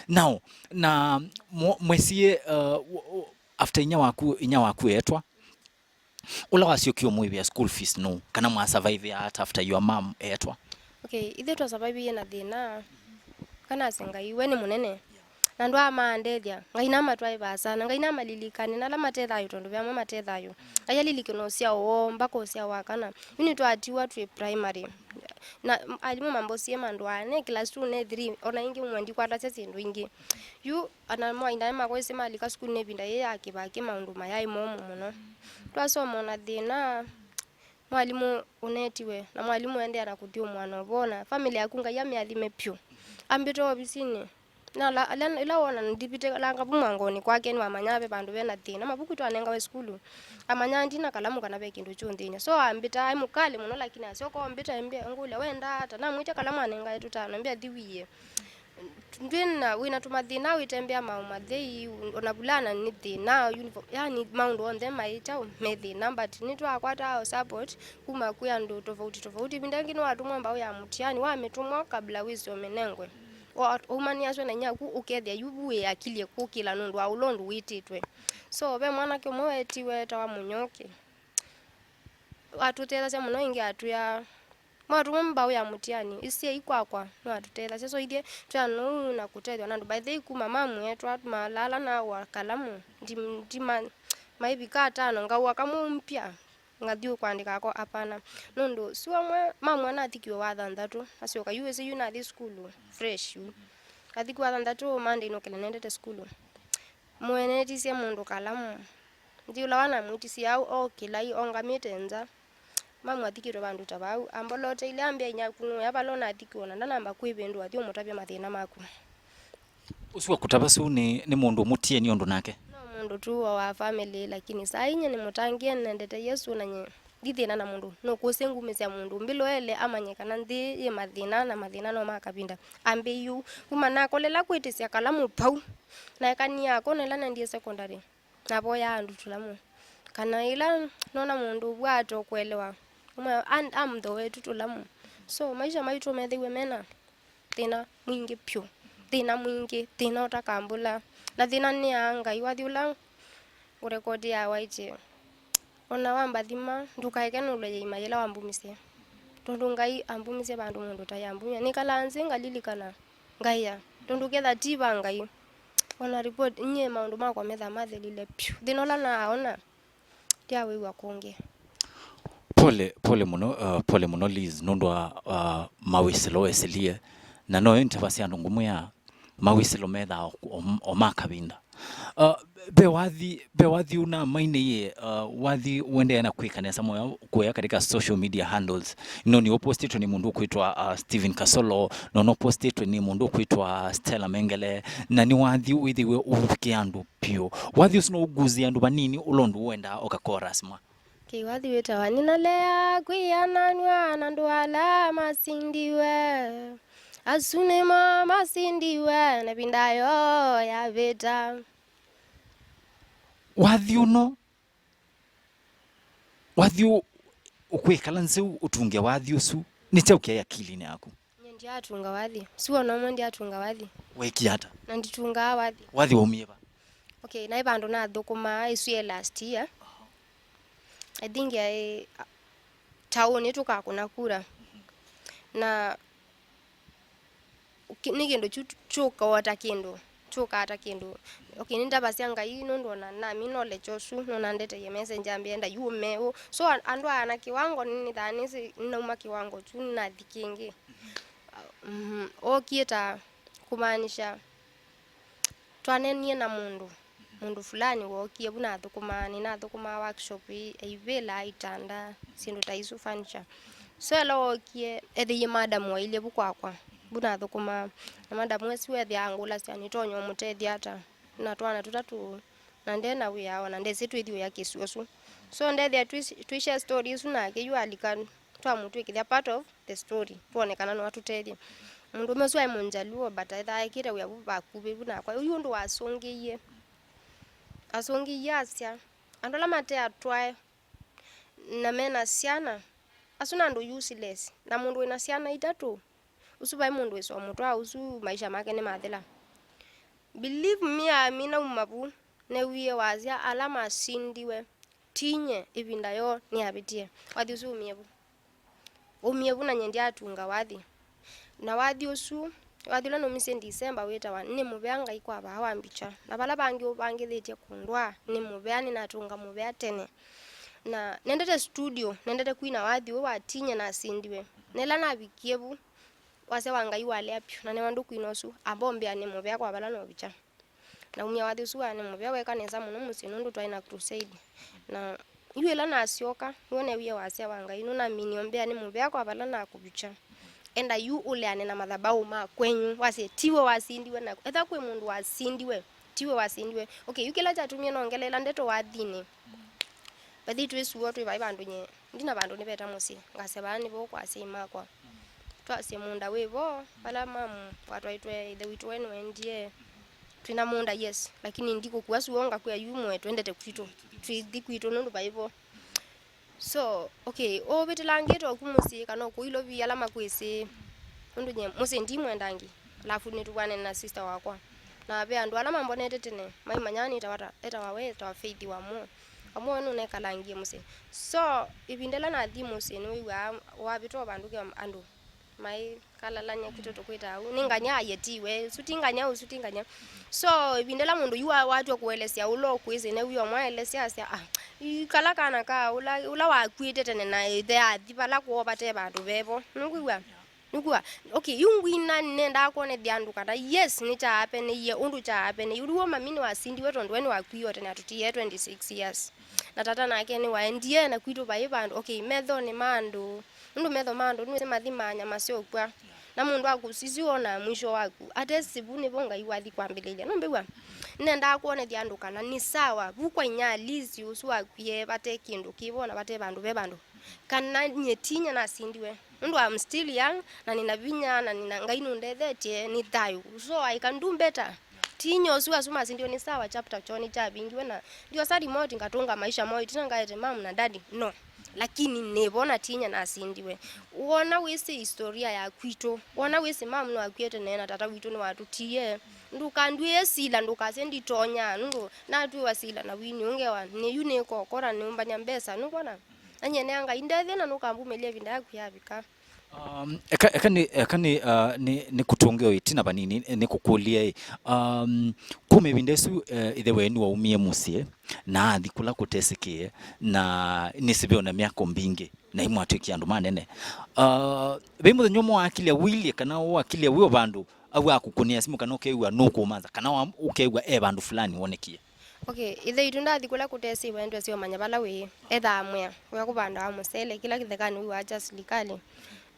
Now, na mwesie, uh, after inya waku, inya waku etwa, ũla wasyokie ũmwĩvĩa school fees nũ, kana mwa survive ata after your mom etwa? Okay, ithe twa survive na thĩna. Kana ase Ngai, we nĩ mũnene. Na ndwaa maandethya. Ngai namatwae vaasa, na Ngai namalilikane na ala matethayũ, tondũ ve amwe matethayũ. Ngai alilikane ũsyao woo, mbaka ũsyao wa kana. Yu nĩtwatiwa twĩ primary. Na alimũ mambosie mandũ aa, ne class two, ne three, ona ĩngĩ ũmwe ndikwatasya syĩndũ ingĩ. Yu ana mwaindae makwa ĩsĩ malika sukulu nĩ ĩvinda yĩĩ ya kĩvakĩ, maũndũ mayaĩ momũ mũno. Twasoma ona thĩna. Mwalimũ ũnetiwe, na mwalimũ ũendeea na kũthyũmũa na ũvoo, na famĩlĩ yaku Ngai amĩathime pyũ. Ambĩta ovisinĩ. Na ala, ala, ĩla wona ndivĩtĩlanga vu mwangonĩ kwake, nĩwamanyaa ve vandũ ve na thĩna. Mavuku twanengawe sukulu, amanyaa ndi na kalamu kana ve kĩndũ kyũnthĩny'a. So ambĩta aĩ mũkalĩ mũno, lakini asyoka ombĩta, ambĩa, ngũlya, wendaa ata? Namwĩtya kalamu anengae tũtano, ambĩa, thi wiĩe. Ndwĩ na, wĩ na tũmathĩna, wĩtembea maũũ mathei, ona vulana nĩ thĩna, uniform, yani maũndũ onthe maĩ kyaũ, me thĩna, but nĩtwakwataa o support kuma kwĩ andũ tofauti tofauti. Ĩvinda yĩngĩ nĩwatũmwa mbaũ ya mũtiani, wamĩtũmwa kabla wĩsĩ ũmĩnengwe. Wa-, waumaniasw'a na inyia waku, ũkethĩa yu wĩ akili kũkĩla nũndũ wa ũla ũndũ wĩtĩtwe. So ve mwanake ũmwe weetiwe etawa Mũnyoke. Atũtethasya mũno, ĩngĩ atwĩa, mwatũmwa mbaũ ya mũtiani, ĩsyai kwakwa, no atũtethasya. So ithyĩ twĩana ũu na kũtethw'a na andũ. By the way, kuma mamwetwa malala na wa kalamu, ndi, ndi ma, maivika atano, ngaũa kamwe mpya, ngathi ũkwandĩka ako, hapana. Nũndũ su amwe mamwona athikiwe wa thanthatũ, asyoka yu ĩsĩ yu nathi sukulu fresh yu. Athikiwe wa thanthatũ, Monday nũkĩla nendete sukulu. Mũenetisye mũndũ kalamu. Nthi ũla wanamwĩtisye au, okĩla i ongamĩte nza. Mamu athikĩtwe vandũ ta vau. Amboloteile ambĩa inyia aku nũya vala ũnathikĩwe na ndanamba kwĩvĩndũa, thi ũmũtavye mathĩna maku. Ũsu wakũtava su nĩ, nĩ mũndũ ũmũtieni ũndũ nake? No mũndũ tu wa, wa family, lakini saa inyie nĩmũtangĩe, nendete Yesũ na nyie. Ndithĩna na mũndũ, nũkũsĩ ngumĩsya mũndũ. Mbĩloele amanye kana nthĩ yĩ mathĩna, na mathĩna no ma kavinda. Ambĩie ũu. Kuma nakolela kwĩtĩsya kalamu pau, naekanie ako na ĩla nendie secondary, navoyaa andũ tũlamu. Kana ĩla nona mũndũ ũvwata ũkũelewa, ũmwe amũthooe tu tũlamu. So, maisha maitũ methĩwe mena thĩna mwingĩ vyũ, thĩna mwingĩ, thĩna ũtakambũla. Na thĩna nĩ ya Ngai, wathi ũla ũrekodi ya waĩtye, ona wambathima, ndũkaeke nũlwe yĩima yĩla wambumisye, tondũ Ngai ambumisye vandũ mũndũ ũtaĩ ambumya. Nĩkalaa nzĩ ngalilikana, ngaĩa, tondũ ketha ti va Ngai, ona report, nyie maũndũ makwa methaa mathelile vyũ. Thĩna ũla naaona, ndyawĩw'a kũngĩ. Pole, pole mũno, uh, pole mũno Liz, nũndũ wa, uh, mawĩsĩlo wesĩlie. Na no ĩntavasya andũ ngũmwĩa mawĩsĩlo methaa o, o, o ma kavinda. Uh, Ve wathi, ve wathi ũnamainĩie, uh, wathi ũendee na kwĩka nesa mũno kũya katika social media handles. No nĩ ũpostĩtwe nĩ mũndũ ũkwĩtwa, uh, Steven Kasolo, no nũpostĩtwe nĩ mũndũ ũkwĩtwa Stella Mengele, na nĩ wathi wĩthĩwe ũvikĩa andũ vyũ. Wathi ũsu no ũguzie andũ vanini ũla ũndũ ũendaa ũka chorus mwa. Kĩwathi wĩtawa Nĩnalea Kwĩananw'a na Andũ Ala Masindiwe. Asu nĩmo masindiwe na ĩvinda yoo yavĩta. Wathi ũno, wathi ũ-, ũkwĩkala nzeu ũtunge wathi ũsu, nĩ kyaũ kyaĩ akilinĩ yaku? Nyie ndyatunga wathi. Ũsu ona ũmwe ndyatunga wathi. Weekie ata? Na nditungaa wathi. Wathi waumie va? Okay, naĩ vandũ nathũkũmaa ĩsu yaĩ last year. I think yaĩ, a, taũnĩ tũkakũna kura. Na ki-, nĩ kĩndũ kyu kyũkaa ta kĩndũ, kyũkaa ta kĩndũ. Okay, nĩndavasya Ngai nũndũ ona namina ũlekyo ũsu, nũnandeteie message ambĩa enda yu ũme ũũ. So, an-, andũ aya na kĩwango nĩnĩthaa nĩsĩ nĩnauma kĩwango kyu nĩnathi kĩngĩ. Mhm, ookie ta kũmaanisha twaneenie na mũndũ, mũndũ fulani wookie vu nathũkũmaa, nĩnathũkũmaa workshop ĩ, aivĩlaa itanda, syĩndũ ta isu, furniture. So ĩla wookie, ethĩie madam wailye vu kwakwa, vu nathũkũmaa, na madam ũsu ethĩa angũlasya nĩtonya ũmũtethya ata, na twana tũtatũ, na nde na wĩa, ona ndesĩ twĩthi ũya kĩsio ũsu. So ndethĩa twĩ, twĩ share story ĩsu nake, yu alika twamũtwĩkĩthya part of the story, twone kana no atũtethye. Mũndũũme ũsu aĩ Mũnjaluo, but ethaa ekĩte wĩa vu vakuvĩ vu nakwa. Yu ũndũ wasũngĩie, asũngĩie asya, andũ ala mate atwae na mena syana, asu nĩ andũ useless. Na mũndũ wĩna syana itatũ, ũsu vai mũndũ wĩsa ũmũtwaa, ũsu maisha make nĩmathela. Believe me, amina uma vu, newie wasya ala masindiwe, tinye, ĩvinda yoo nĩyavĩtie. Wathi ũsu umie vu. Umie vu na nyie ndyatunga wathi. Na wathi ũsu, wathi ũla naumisye December wĩtawa Nĩ Mũvea Ngai kwa Vaa wa Mbikya. Na vala vangĩ ũvangĩthĩtye kũndwaa, nĩ mũvea, nĩnatunga mũvea tene. Na nendete studio, nendete kwina wathi ũũ wa Tinye Nasindiwe. Na ĩla navikie vu, wasya wa Ngai walea vyũ, na nĩwa ndũkwina ũsu, amba ũmbĩa nĩ mũvea kwa vala novikya. Naumya wathi ũsu wa Nĩ Mũvea weka nesa mũno mũsyĩ nũndũ twaĩ na crusade. Na yu ĩla nasyoka, nĩw'o neewie wasya wa Ngai, nũnaminie ũmbĩa nĩ mũvea kwa vala nakũvikya. Enda yu ũleane na mathabaũ ma kwenyu, wasye, tiwe wasindiwe, na etha kwĩ mũndũ wasindiwe, tiwe wasindiwe. Okay, yu kĩla kyatumie nongeleela ndeto wathinĩ. Vathi twĩ suo twĩ vai vandũ nye, ndi na vandũ nĩveta mũsyĩ, ngasya vaa nĩvo kwa asyai makwa. Twasye mũũnda wĩ vo, vala mamu watwaĩtwe ĩthe witũ we nĩwaendie. Twĩ na mũũnda, yes, lakini ndikũkua suo ngakwĩa yu mwe twendete kwitũ. Twithi kwitũ nũndũ vai vo. So, okay, ũvĩtĩlangĩte oku mũsyĩ kana ũkũilovi ala makwĩsĩ. Nũndũ nye mũsyĩ ndimwendangi. Alafu nĩtũvw'ane na sister wakwa. Na ve andũ ala mambonete tene, maimanyaa nĩtawa ta, etawa we, etawa Faith wa Muo. Amwe nũnekalangie mũsyĩ. So, ĩvinda ĩla nathi mũsyĩ, nĩwĩw'aa wavĩtwa vandũ ke andũ maikalalany'a kĩtoto kwĩta au. Nĩ nganya aye tiwe, ũsu ti nganya, ũsu ti nganya. So, ĩvinda ĩla mũndũ yu wa-, watw'a kũelesya ũla ũkwĩsĩ, new'o mwaelesya asya, ah, ĩ kala kana ka ũla, ũla wakw'ĩte tene na ĩthe athi vala kwoo vate vandũ vevo. Nũkwĩw'a? Nĩkw'a, okay, yu ngwina nĩnendaa kwonethya andũ kana, yes, nĩkyaapeneie ũndũ kyaapeneie. Ũndũ w'o mami nĩwasindiwe tondũ we nĩwakwie o tene atũtiie twenty-six years. Na tata nake nĩwaendie na kwitũ vai vandũ, okay, methonĩ ma andũ. Nũndũ metho ma andũ nĩwĩsĩ mathimaa nyama syokw'a. Na mũndũ akũsisya onaa mwisho waku. Atesĩ vu nĩvo Ngai wathi kwambĩlĩlya. Nũmbĩw'a? Nĩnendaa kwonethya andũ kana nĩ sawa. Vu kwa inyia Alice ũsu wakwie vate kĩndũ kĩvo na vate vandũ ve vandũ. Kana nyie tinya nasindiwe. Nũndũ I'm still young, na nina vinya, na nina Ngai nũndethetye, nĩ thayũ. So I can do better. Tinya ũsu asu masindiwe nĩ sawa, chapter kyoo nĩkyavingiwe, na ndiosa remote ngatũnga maisha moo, ĩtina ngaete mom na daddy. No. Lakini nĩvo na tinya nasindiwe. Wona wĩsĩ historia ya kwitũ, wona wĩsĩ mom nĩwakwie tene na tata witũ nĩwatũtie, ndũkandwĩe sila, ndũkasye nditonya, nũndũ natwĩwa sila na wini ũngewa, nĩ yu nĩkokora, nĩũmbany'a mbesa, nũkwona? Na nyie nea Ngai ndethye na nũkambumĩlya ĩvinda yaku yavika. Um, eka, eka nĩ, eka nĩ, uh, nĩ, nĩ kũtũnge o ĩtina vanini, nĩ kũkũlye, um, kuma ĩvinda ĩsu, uh, ĩthe wenyu waumie mũsyĩ, na athi kũla kũtesĩkĩe, na nĩsĩ ve ona myako mbingĩ, na imwatw'ĩkie andũ manene. Uh, ve mũthenya ũmwe wakilya wĩilye kana wakilya wĩ o vandũ, au akũkũnĩa simũ kana ũkew'a nũkũmanza, kana wa, ũkew'a e vandũ fulani wonekie? Okay, ithe witũ ndathi kũla kũtesĩwe, ndwesĩ ũmanya vala wĩ. Ethaa mwea, wĩa kũvandawa mũsele, kĩla kĩthekanĩ wĩwaa kya silikalĩ.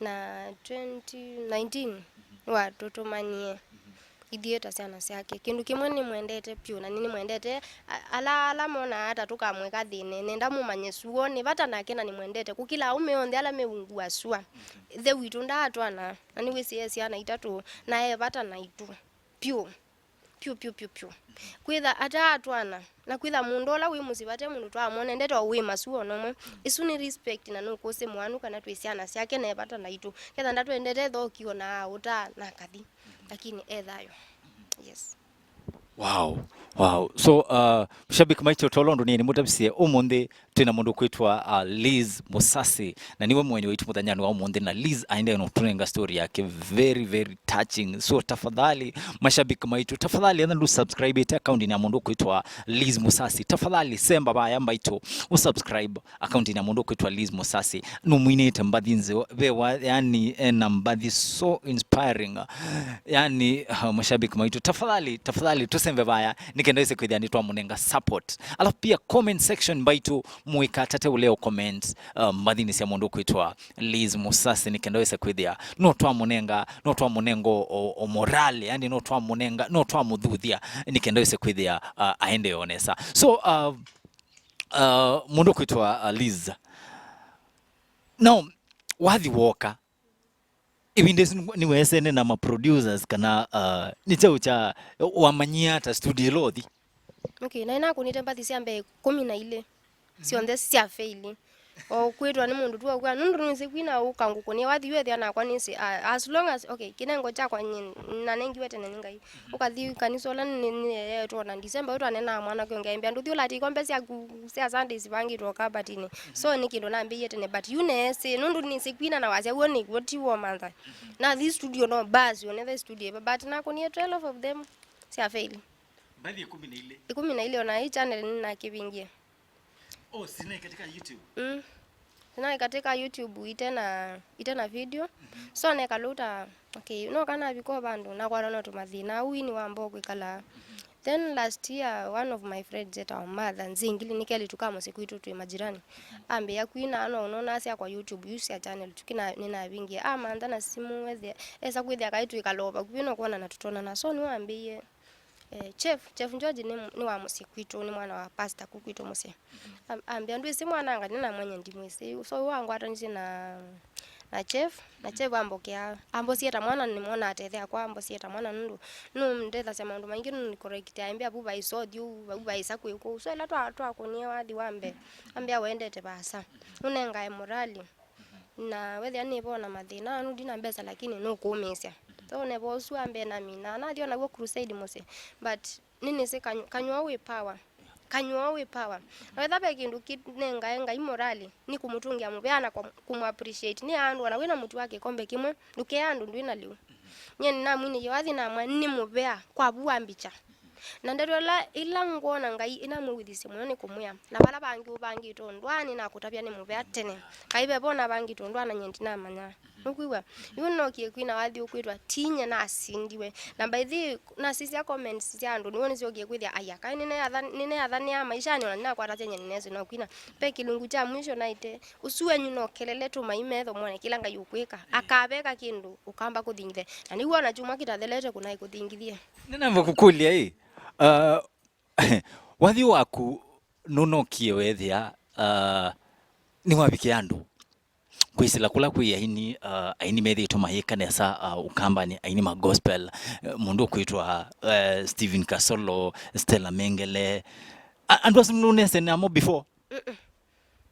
Na twenty nineteen nĩwatũtũmanie ithyĩ ta syana syake. Kĩndũ kĩmwe nĩmwendete vyũ, na nĩnĩmwendete a-, ala, ala monaa ta tũkamwĩka thĩne, nenda mũmanye suo nĩ vata nake, na nĩmwendete kũkĩla aũme onthe ala meungua sua. Ithe witũ ndaatwana, na nĩwĩsĩ e syana itatũ, na e vata naitũ vyũ. Pyũ, pyũ, pyũ, pyũ. Kwĩtha ataatwana, na kwĩtha mũndũ ũla wĩ mũsyĩ vate mũndũ twamwona, endete o wĩ masu o nomwe. Ĩsu nĩ respect na nũkũsĩ mũanu kana twĩ syana syake na e vata naitũ. Ketha ndatwendete thoki o na aũta na akathi. Lakini e thayũ. Yes. Wow. Wow. So, uh, mashabiki maitũ, tolo ũndũ nĩnĩmũtavisye ũmũnthĩ, twĩna mũndũ ũkwĩtwa, uh, Liz Musasi, na nĩwe mwenye waitũ mũthenyanĩ wa ũmũnthĩ, na Liz aendee na ũtũnenga story yake very, very touching. So tafadhali, mashabiki maitũ, tafadhali, ethĩwa ndũ subscribe ĩte account-inĩ ya mũndũ ũkwĩtwa Liz Musasi, tafadhali semba vaya mbaitũ, ũsubscribe account-inĩ ya mũndũ ũkwĩtwa Liz Musasi. Nũmwinĩte mbathi nzeo, ve wa, yani, ena mbathi so inspiring. Yani, uh, mashabiki maitũ, tafadhali, tafadhali, tũsembe vaya, nĩ kenda ĩse kwĩthĩa nĩtwamũnenga support. Alafu pia comment section mbaitũ, mũikatate ũleo comment, uh, mbathinĩ sya mũndũ ũkwĩtwa Liz Musasi, nĩ kenda wĩse kwĩthĩa no twamũnenga, no twamũnenga o, o, o morale, yani no twamũnenga, no twamũthuthya, nĩ kenda wĩse kwĩthĩa, uh, aendee o nesa. So, uh, uh, mũndũ ũkwĩtwa, uh, Liz. Now, wathi woka, ĩvinda ĩsu nĩ-, nĩweesene na ma producers kana, uh, nĩ kyaũ kya wamanyie ata studio ĩla ũthi? Okay, naĩ nakũnĩte mbathi sya mbee kũmi na ilĩ, syonthe sya faili. O kwĩtwa nĩ mũndũ tu ũkwĩa, nũndũ nĩsĩ kwina ũka ngũkũnĩe, wathi wethĩa nakwa nĩsĩ, ah, as long as, okay, kĩnengo kyakwa nyie nanengiwe tene nĩ Ngai. Ũkathi kanisa ũla nĩ, nĩ, nĩyeetwa na December, ũyũ twanenaa mwanake ũngĩ aimbĩa, ndũthi ũlate ikombe syaku sya Sundays ivangĩtwe o kabatinĩ. So nĩ kĩndũ nambĩie tene, but yu neesĩ, nũndũ nĩsĩ kwina na wasya w'o nĩw'o ti w'o mantha. Nathi studio no basi, onethe studio ĩva, but nakũnie twelve of them sya fail. Mbathi ĩkũmi na ilĩ? Ĩkũmi na ilĩ, ona hii channel nĩnakĩvingie. Oh, sinaĩ katika YouTube? Mm. Sinaĩ katika YouTube ite na, ite na video. Mhm. So nekaluta, okay, no kana viko vandu nakwata no tumathina au ini wa mbo kwikala. Mhm. Then last year one of my friends etawa Martha Nzingili, nĩ kelĩtu ka mũsyĩ kwitũ twĩ majirani. Mhm. Ambĩa kwina no unaona sya kwa YouTube, yu sya channel tukina ninavingie. Amantha na simu wethe, esa kwithia kai twikala vakuvĩ no kuona na tutonana. So nĩwambĩie Eh, Chef, Chef George nĩ, nĩ wa mũsyĩ kwitũ, nĩ mwana wa pastor ku kwitũ mũsyĩ. Am-, ambĩa, "Ndwĩsĩ mwananga, nĩ namwenye ndimwĩsĩ." So wangwatanisye na, na Chef, na Chef ambokea, ambosie ta mwana, nĩmwona atethea kwa, ambosie ta mwana nũndũ nũndethasya maũndũ maingĩ, nũnĩ correct, aimbĩa, "Vu vaisa ũthyũ, vu vaisa kwĩ kũu." So ĩla twa-, twakũnie wathi wa mbee, ambĩa, "Wendete vaasa, ũnengae morali." Na wethĩa nĩvo na mathĩna, anu ndina mbesa, lakini nũkũũmĩĩsya. So nĩvo ũsu wa mbee namina, nathi o naw'o crusade mũsyĩ, but nĩnĩsĩ kanyu-, kanyũa wĩ power. Kanyũa wĩ power. Na wetha ve kĩndũ kĩnengae Ngai morali, nĩ kũmũtũngĩa mũvea na kwa-, kũmũ appreciate. Nĩ andũ ona wĩna mũtu wa kĩkombe kĩmwe, ndũkea andũ ndwĩ na lĩu. Nyie nĩnamwinĩie wathi namwa nĩ mũvea kwa vu wa mbicha. Na ndeto ĩla, ĩla ngwona Ngai ĩnamwĩw'ĩthisye mũno nĩ kũmwĩa, na vala vangĩ ũvangĩtwe ũndũ aa nĩnakũtavya nĩ mũvea tene. Kaĩ ve vo navangĩtwe ũndũ aa na nyie ndinamanya. Nũkwĩw'a? Yu nookie kwina wathi ũkwĩtwa Tinye nasindiwe. Na by the way, nasisya comments sya andũ, nĩw'o nĩsyokie kwĩthĩa, aya, kaĩ nĩneatha-, nĩneathanĩa maishanĩ, ona nĩnakwatasya nyie nĩneesĩ no kwina. Ve kĩlungu kya mwisho naĩte, ũsu wenyu no kelele tũmai metho mwone kĩla Ngai ũkwĩka. Akaveka kĩndũ, ũkamba kũthingithe. Na nĩw'o ona kyumwa kĩtathelete kũnaĩ kũthingithie. Nĩnamba kũkũlya ĩ, uh, wathi waku nũnokie weethĩa, uh, nĩwavikie andũ kwĩsĩla kũla kwĩ aini, uh, aini methĩĩtwe mayĩka nesa, uh, Ũkambanĩ, aini ma gospel, uh, mũndũ ũkwĩtwa, uh, Stephen Kasolo, Stella Mengele. A-, andũ asu nũnese namo before? Mm-mm.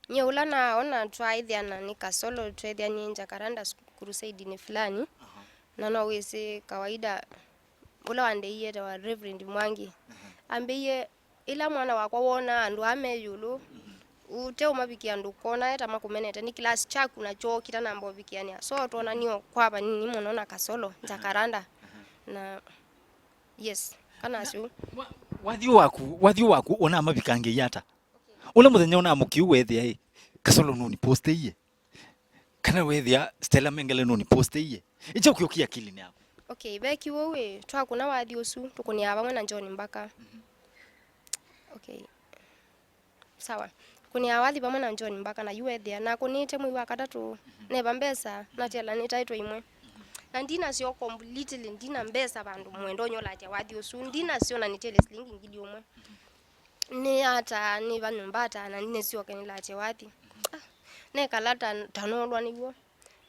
Nyie ũla naona twaĩthĩana nĩ Kasolo, tweethĩanie Jacaranda s-, crusade-inĩ fulani. Aha. Na no wĩsĩ kawaida, ũla wandeie etawa Reverend Mwangi. Aha. Ambĩie, "Ĩla mwana wakwa wonaa andũ aa me ĩũlũ, mhm, ũteũmavikĩa ndũkona eta makũmenete, nĩ class kyaku nakyo kitanamba ũvikĩanĩa." So twonanie kwa vanini mũno na Kasolo, aha, Jacaranda. Aha. Na, yes, kana na, asu. Wa-, wathi waku, wathi waku ũnamavikangĩie ata? Ũla mũthenya ũnamũkiu weethĩa ĩ, Kasolo nũnipostĩie? Kana weethĩa Stella Mengele nũnipostĩie? Ĩkyo kĩũkia akilinĩ yaku. Okay, ve kĩw'ũ ĩ, twakũna wathi ũsu, tũkũnĩaa vamwe na John Mbaka. Mhm. Okay. Sawa. Kũnĩa wathi vamwe na John Mbaka na yu ethĩa. Nakũnĩte mwei wa katatũ. Neva mbesa, natiala nĩ title imwe. Na ndinasyo completely, ndina mbesa vandũ mwendo nyolatya wathi ũsu. Ndinasyo na nĩtele silingi ngili ũmwe. Nĩ ata, nĩ va nyũmba ata, na nĩsyoke nĩlatye wathi. Ah, nekala ta, ta nolwa nĩw'o.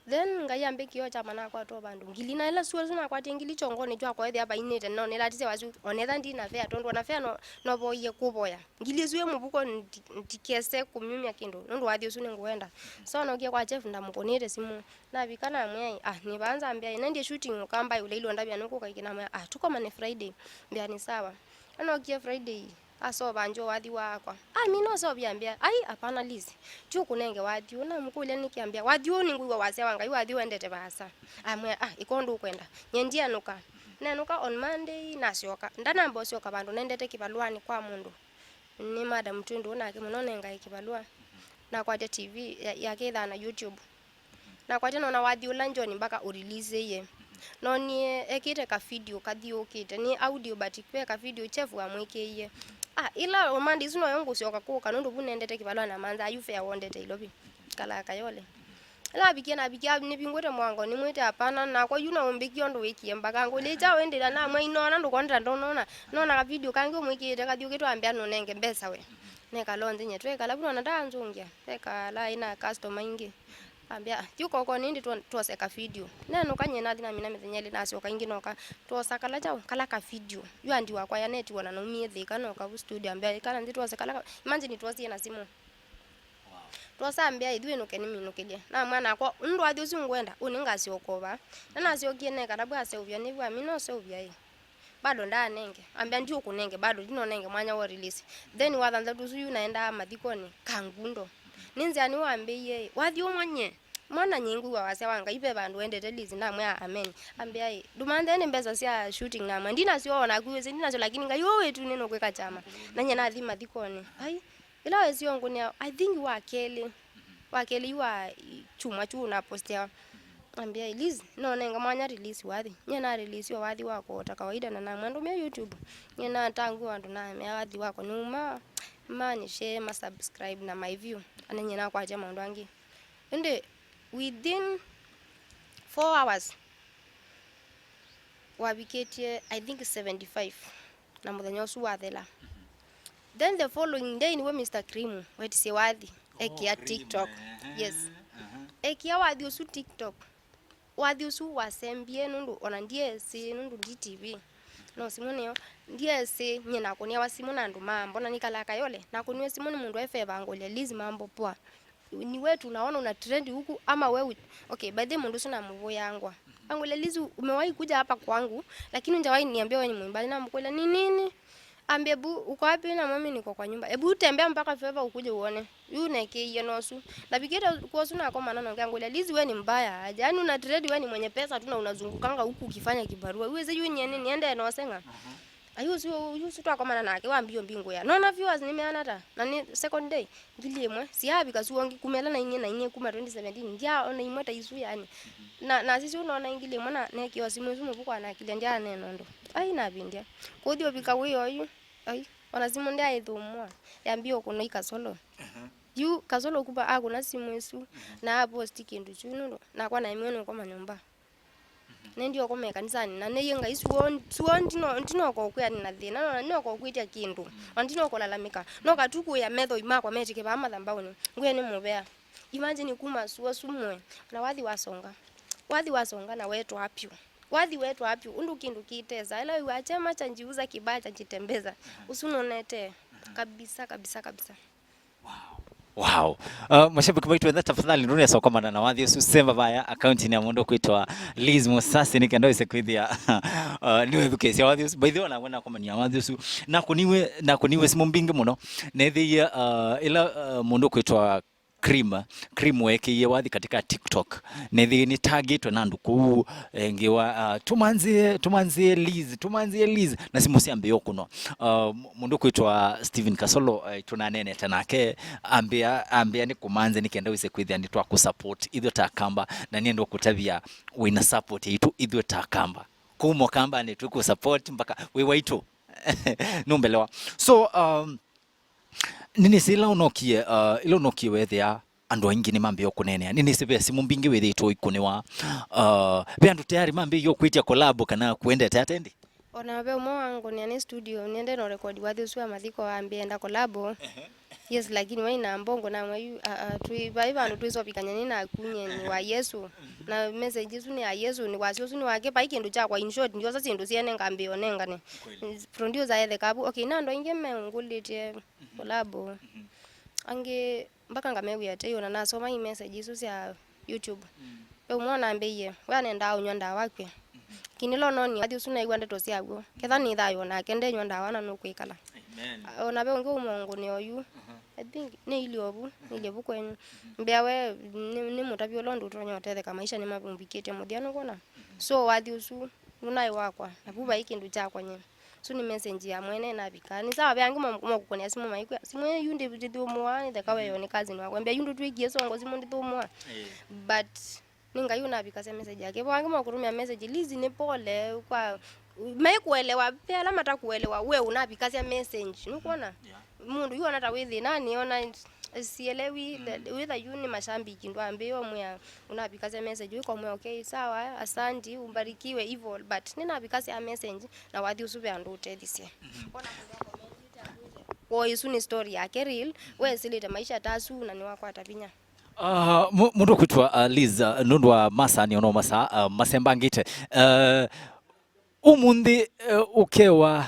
Then Ngai ambĩkie o kyama nakwatwa vandũ ngili, na ĩla sua ĩsu nakwatie ngili kyongonĩ kyakwa ethĩa vainĩte, no nĩlatisye wathi, onetha ndina fare, tondũ ona fare no, novoie kũvoya. Ngili ĩsu ĩ mũvuko ndi-, ndikese kũmyumya kĩndũ, nũndũ wathi ũsu nĩngũwenda. So nokie kwa chef ndamũkũnĩte simũ. Navika namwĩa, "Ah, nĩ vaa nzambĩa, ĩ, nendie shooting Ũkamba ĩũla ilonda vya nũkũka ĩkĩ." Namwĩa, "Ah, tũkomane Friday." Mbĩa, "Nĩ sawa." Anokie Friday, asova njo wathi wakwa. "Ah, mi nosovia?" Mbĩa, "Ai, hapana, Liz. Ti ũkũnenge wathi ũũ." Namũkũlya nĩkĩ, ambĩa, "Wathi ũũ nĩngwĩw'a wasya wa Ngai, wathi ũendete vaasa." Amwĩa, "Ah, ĩka ũndũ ũkwenda. Nyie ndienũka." Nenũka on Monday, nasyoka. Ndanamba ũsyoka vandũ, nendete kĩvalũanĩ kwa mũndũ. Nĩ madam twĩ ndũũ nake mũno, nengae kĩvalũa. Nakwatya T V ya-, yake ĩthaa na YouTube. Nakwatya nona wathi ũla John Mbaka ũreleaseie. Nonie ekĩte ka video kathiũũkĩte. Nĩ audio, but ve ka video chef wamwĩkĩie. Ah, ĩla Monday ĩsu noyo ngũsyoka kũka, nũndũ vu nendete kĩvalũa na mantha yu fare wondete Ilovi. Kalaa Kayole. Ĩla avikie, navikie, nĩvingũte mũango, nĩmwĩte, "Hapana," nakwa yu na ũmbĩkie ũndũ wĩkie Mbaka. Ngũlya, "Kyaũ ĩndĩ?" Na namwĩa, "Inoona ndũkoneta ndũnona. Nona ka video kangĩ ũmwĩkĩĩte kathiũũkĩte, ambĩa nũnenge mbesa we." Nekala onthe nyie twekala vu, nona ndaanzũngĩa. Ekala ĩna customer ingĩ. Ambĩa, "Ah, thiĩ ũkokone ĩndĩ tuo-, tuose ka video." Nenũka nyie nathi namina mĩthenya ĩlĩ, nasyoka ĩngĩ noka. Twosa kala kyaũ, kala ka video. Yu andi wakwa yanetiwa na naumie Thĩka, noka vu studio, ambĩa, "Ĩkala nthĩ tuose kala ka-," imagine twosie na simũ. Twosa, ambĩa, "Ithyĩ wĩnũke nĩminũkĩlye." Namwĩa nakwa, "Ũndũ wathi ũsu ngwenda, ũnĩ ngasyoka ũva." Na nasyokie nekala vu aseũvya, nĩvu amina ũseũvya ĩ. Bado ndaanenge. Ambĩa, "Ndiũkũnenge bado, ndinonenge mwanya wa release." Then wa thanthatũ ũsu yu naendaa mathikonĩ, Kangundo. Nĩ nzĩanĩ wambĩie, "Wathi ũmwe nyie, mwana nyie ngwĩw'a wasya wa Ngai, ve vandũ wendete Liz." Namwĩa, "Amen." Ambĩa, "Ĩ, ndũmanthe nĩ mbesa sya shooting?" Namwĩa, "Ndinasyo, o naku wĩsĩ ndinasyo, lakini Ngai ũũ wĩtu nĩnũkwĩka kyama." Na nyie nathi mathikonĩ. Ai, ĩla wesie ũngũnĩa, I think wa kelĩ, wa kelĩ yu wa kyumwa kyu napostia, ambĩa, "Liz, nonenga mwanya release wathi." Nyie na release o wathi wakwa o ta kawaida, na namwĩa ndũmĩa YouTube. Nyie natangua andũ namea wathi wakwa nĩuma, manishe, ma subscribe na my view. Ana nyie nakwatya maũndũ angĩ. Ĩndĩ within four hours, wavikĩtye, I think, seventy-five, na mũthenya ũsu wathela. Then the following day nĩw'o Mister Cream wetisye wathi, ekĩa TikTok. Yes. Ekĩa wathi ũsu TikTok. Wathi ũsu wasembie nũndũ ona ndyeesĩ, nũndũ ndi T V. No simũ nĩyo. Ndyeesĩ, nyie nakũnĩawa simũ na andũ mambona nĩkalaa Kayole. Nakũniwe simũ nĩ mũndũ e favor, angũlya, "Liz, mambo poa? Ni wewe tunaona una trend huku ama wewe u-," Okay, by the way, mũndũ ũsu namũvũyaa ngwa. Angũlya, "Liz, umewahi kuja hapa kwangu, lakini hujawahi niambia wewe ni mwimbaji." Namũkũlya, "Ni nini?" Ambia, "Ebu, uko wapi?" Namwambia, "Niko kwa nyumba." "Ebu tembea mpaka favor ukuje uone." Yu nekĩie nosu. Navikĩte kwosu nakomana nake, angũlya, "Liz, we ni mbaya aje. Yaani una trade, we ni mwenye pesa tu na unazungukanga huku ukifanya kibarua. Uweze yu nyene niende noseng'a." Ayu ũsu, ũyu ũsu twakomana nake wambie ũmbingũĩa. Nona viewers nĩmeana ata? Na nĩ second day, ngili ĩmwe. Siavika suongi kuma ĩla nainie, nainie kuma twenty seventeen. Ndia ona imwe ta isu yani. Na, na sisi unaona ngili ĩmwe na nekĩo simũ isu mũvuko anakilya ndianena ũndũ. Ai, navindya. Kũthi ũvika wĩ oyu. Ai, ona simũ ndyaĩthũmũa. Yambie ũkũna ikasolo. Yu kasolo kuma akũna simũ isu, na aposti kĩndũ kyu nũndũ nakwa naĩmwe nũkoma nyũmba. Nendie ũkoma ĩkanisanĩ, na nĩyĩ Ngai suo, suo ndino-, ndinoka ũkwĩanĩ na thĩna, no ndinoka ũkwĩtya kĩndũ, ona ndinoka ũlalamĩka. No katu kũĩa methoi makwa metĩke vaa mathambaũnĩ, ngwĩe nĩ mũvea. Imagine kuma suo sumwe, na wathi wasonga. Wathi wasonga na wetwaa pyũ. Wathi wetwaa pyũ, ũndũ kĩndũ kĩtesa. Ĩla wĩw'aa chema chanjiuza kibaya chanjitembeza. Ũsu nũnetee. Kabisa, kabisa, kabisa. Wow. Uh, mashabiki maitũ ethĩ, tafadhali ndũnesa ũkomana na wathi ũsu, semba vaya akauntinĩ ya mũndũ kwĩtwa Liz Musasi nĩ kenda wĩse kwĩthĩa, uh, nĩwethukĩĩsya wathi ũsu. By the way, onakwa nakomania wathi ũsu. Nakũniwe, nakũniwe simũ mbingĩ mũno. Nethĩie, uh, ĩla, uh, mũndũ kwĩtwa Cream, Cream weekĩie wathi katika TikTok. Nethĩie nĩ tagĩtwe na andũ kũu, eh, ngewa, uh, "Tũmanzĩe, tũmanzĩe Liz, tũmanzĩe Liz." Na simũ syambĩĩa ũkũnwa. Uh, mũndũ kwĩtwa Steven Kasolo, eh, tũnaneenete nake, ambĩa, ambĩa nĩ kũmanze nĩ kenda wĩse kwĩthĩa nĩ twakũ support ithyĩ ta Akamba, na nĩenda kũtavya wĩna support yaitũ ithyĩ ta Akamba. Kuma Ũkambanĩ twĩkũ support mpaka wĩ waitũ. Nũmbelewa. So, um, Nĩnĩsĩ ĩla ũnokie, uh, ĩla ũnokie weethĩa andũ aingĩ nĩmambĩĩe kũneenea. Nĩnĩsĩ ve simũ mbingĩ wĩthĩĩtwe ũikũnĩwa. Uh, ve andũ tayari mambĩĩe kwĩtya collab kana kũendete ata ĩndĩ? Ona ve ũmwe wangũnĩa nĩ studio, nĩende no record wathi ũsu wa mathiko ambĩa enda collab. Ehe. Yes, lakini waĩ na mbongo na mwayu, a, a, twĩ, vai vandũ twĩsovikany'a nĩ naku nye nĩ wa Yesu. Na message ĩsu nĩ ya Yesu, nĩ wasyo ũsu nĩ wake, vai kĩndũ kyakwa, in short, ndiosa syĩndũ syene ngambĩĩo nengane. Kweli. Producer etheka vu, okay, na andũ aingĩ meũngũlĩtye collab. Mhm. Angĩ mpaka ngamewĩa tei, ona nasoma i message isu sya YouTube. Mm. Ve ũmwe ũnambĩie, we anendaa ũnyw'a ndawa kwĩ. Mhm. Lakini lo noni wathi ũsu naĩw'a ndeto syaw'o. Ketha nĩ thayũ onake ndenyw'a ndawa na nũkwĩkala. Amen. A, ona ve ũngĩ ũmongũnĩ oyu. Aha. I think nĩ iliovu, nĩ iliovu kwenyu. Mhm. Mbĩa we nĩ, nĩ mũtavya ũla ũndũ ũtonya ũtetheka maisha nĩ mavũmbĩkĩte mũthya nũkwona. Mhm. So wathi ũsu nũnaĩ wakwa, na vu vai kĩndũ kyakwa nye. Su nĩ message ya mwene navika. Nĩ sawa ve angĩ mo-, mokũkũnĩa simũ maikwĩa. Simũ ĩyu ndi-, ndithũmũa, nĩ theka weyo nĩ cousin wakwa. Mbĩa yu ndũtwĩkie songo simũ ndithũmũa. Eh. But nĩ Ngai ũnavikasya message yake. Vo angĩ mokũtũmĩa message, Liz nĩ pole kwa, maikuelewa, ve ala matakuelewa, we ũnavikasya message. Nũkwona? Yeah. Mũndũ yu ona ta wĩ thĩnanĩ, ona sielewi, wĩtha yu nĩ mashambiki, ndwambĩĩe ũmwĩa ũnavikasya message, wĩkomwĩa, okay, sawa, asanti, ubarikiwe, hivyo, but nĩnavikasya message, na wathi ũsu ve andũ ũtethisye. Mhm. Wona mũndũ akomendĩte akwĩte, wo, ĩsu nĩ story yake real, we ĩsĩlĩte maisha ta asu, na nĩwakwata vinya. Ah, mu-, mũndũ kwĩtwa, ah, Liz, ah, nũndũ wa masaa nĩ ono masaa, ah, masembangĩte. Ah, ũmũnthĩ, eh, ũkewa,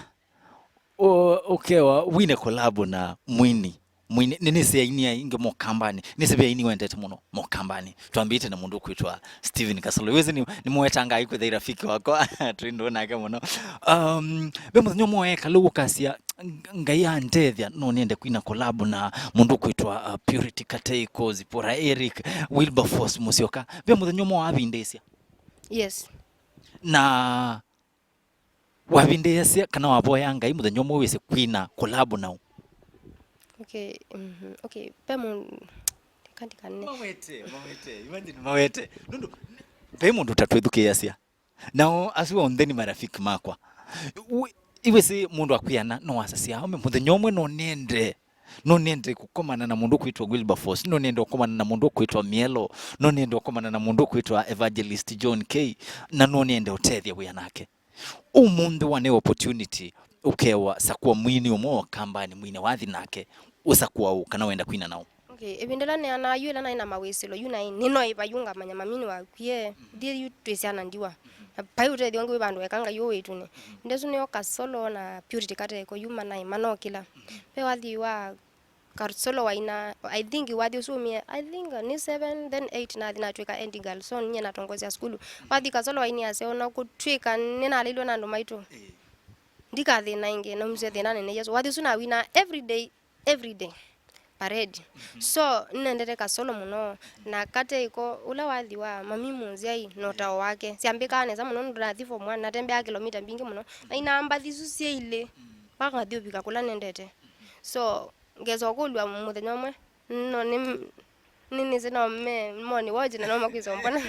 ũ-, ũkewa wine collab na mwini. Mwini, nĩ, nĩsĩ aini aingĩ mokambanĩ. Nĩsĩ ve aini wendete mũno mokambanĩ. Twambĩte na mũndũ ũkwĩtwa Steven Kasolo. Wĩsĩ nĩ, nĩmũwetangaa kwĩtha rafiki wakwa. Twĩ ndũũ nake mũno. Um, ve mũthenya ũmwe weka lĩu ũkasya, "Ng-, Ngai andethya, no nĩende kwina collab na mũndũ ũkwĩtwa, uh, Purity Kateiko, Zipporah Eric, Wilberforce Musyoka." Ve mũthenya ũmwe wavindĩsya? Yes. Na wavindĩĩasya kana wavoya Ngai mũthenya ũmwe wĩse kwina collab nau? Okay, mhm, okay, pe mũndũ, kandikane. Mawete, mawete, imagine mawete. Nũndũ, ve mũndũ ũtatwĩthukĩĩasya. Nao asu onthe nĩ marafiki makwa. Wi-, iwĩsĩ mũndũ akwĩana, no wasasya, "Ome mũthenya ũmwe no nĩende." No nĩende kũkomana na mũndũ kwĩtwa Wilberforce, no nĩende kũkomana na mũndũ kwĩtwa Mielo, no nĩende kũkomana na mũndũ kwĩtwa Evangelist John K, na no nĩende ũtethya wĩa nake. Ũmũnthĩ wa nĩ opportunity, ũkewa sakũa mwini ũmwe wa kambanĩ, mwini wathi nake, ũsakũa ũ kana wenda kwina nao? Okay, ĩvinda ĩla neanaa yu ĩla naĩ na mawĩsĩlo yu naĩ, nĩnoĩva yu ngamanya mamini wakwie, nthi yu twĩ syana ndiwa. Na vai ũtethyo ũngĩ wĩ vandũ weka Ngai ũwĩtũnĩ. Ndesu nĩo Kasolo na Purity Kateko yu manaĩ manokĩla. Ve wathi wa Kasolo waina, I think wathi ũsu umie, I think nĩ seven, then eight nathi natwĩka end girl, so nye natongosya sukulu. Wathi Kasolo waini ase ona kũtwĩka nĩnaleilwe na andũ maitũ. Ndikathĩna ĩngĩ, naumisye thĩna nene Yesu. Wathi ũsu nawina every day, every day. Parade. So, nĩnendete Kasolo mũno. Na Kateiko, ũla wathi wa mami mũnzyai, na ũtao wake. Syambĩkaa nesa mũno, nũndũ nathi form one, natembeaa kilomita mbingĩ mũno. Na ina mbathi isu syĩ ilĩ, mpaka ngathi ũvika kũla nendete. So, ngesa ũkũlw'a mũthenya ũmwe, no nĩ, nĩ, nĩsĩ no me, moni woje na no makwĩsa ũmbona.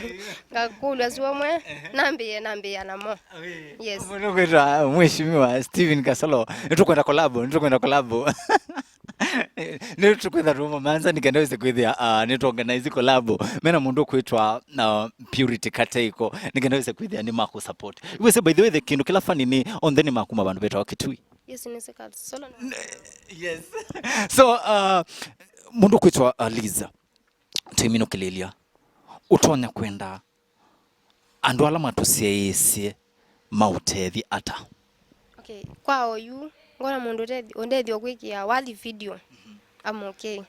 Ngakũlw'a su ũmwe, nambĩĩe, nambĩĩa namo. Yes. Mũndũ kwĩtwa Mheshimiwa Steven Kasolo, nĩtũkwenda collab, nĩtũkwenda collab. Nĩtũkwĩtha tũmũmanza nĩkenda wĩse kwĩthĩa, ah, nĩtũorganize collab. Mena mũndũ kwĩtwa, ah, Purity Kateiko, nĩkenda wĩse kwĩthĩa nĩ makũ support. Wĩse, by the way, the kĩndũ kĩla funny nĩ onthe nĩ makuma vandũ vetawa Kitui. Yes, nĩ sika solo na. N-, yes. So, uh, mũndũ kwĩtwa, uh, Liza, tũiminũkĩlĩlya, ũtonya kwenda andũ ala matũsyaĩĩsye maũtethye ata? Okay, kwa oyu, ngona mũndũ ũtethi-, ũndethyo kwĩkĩa wathi video. I'm okay.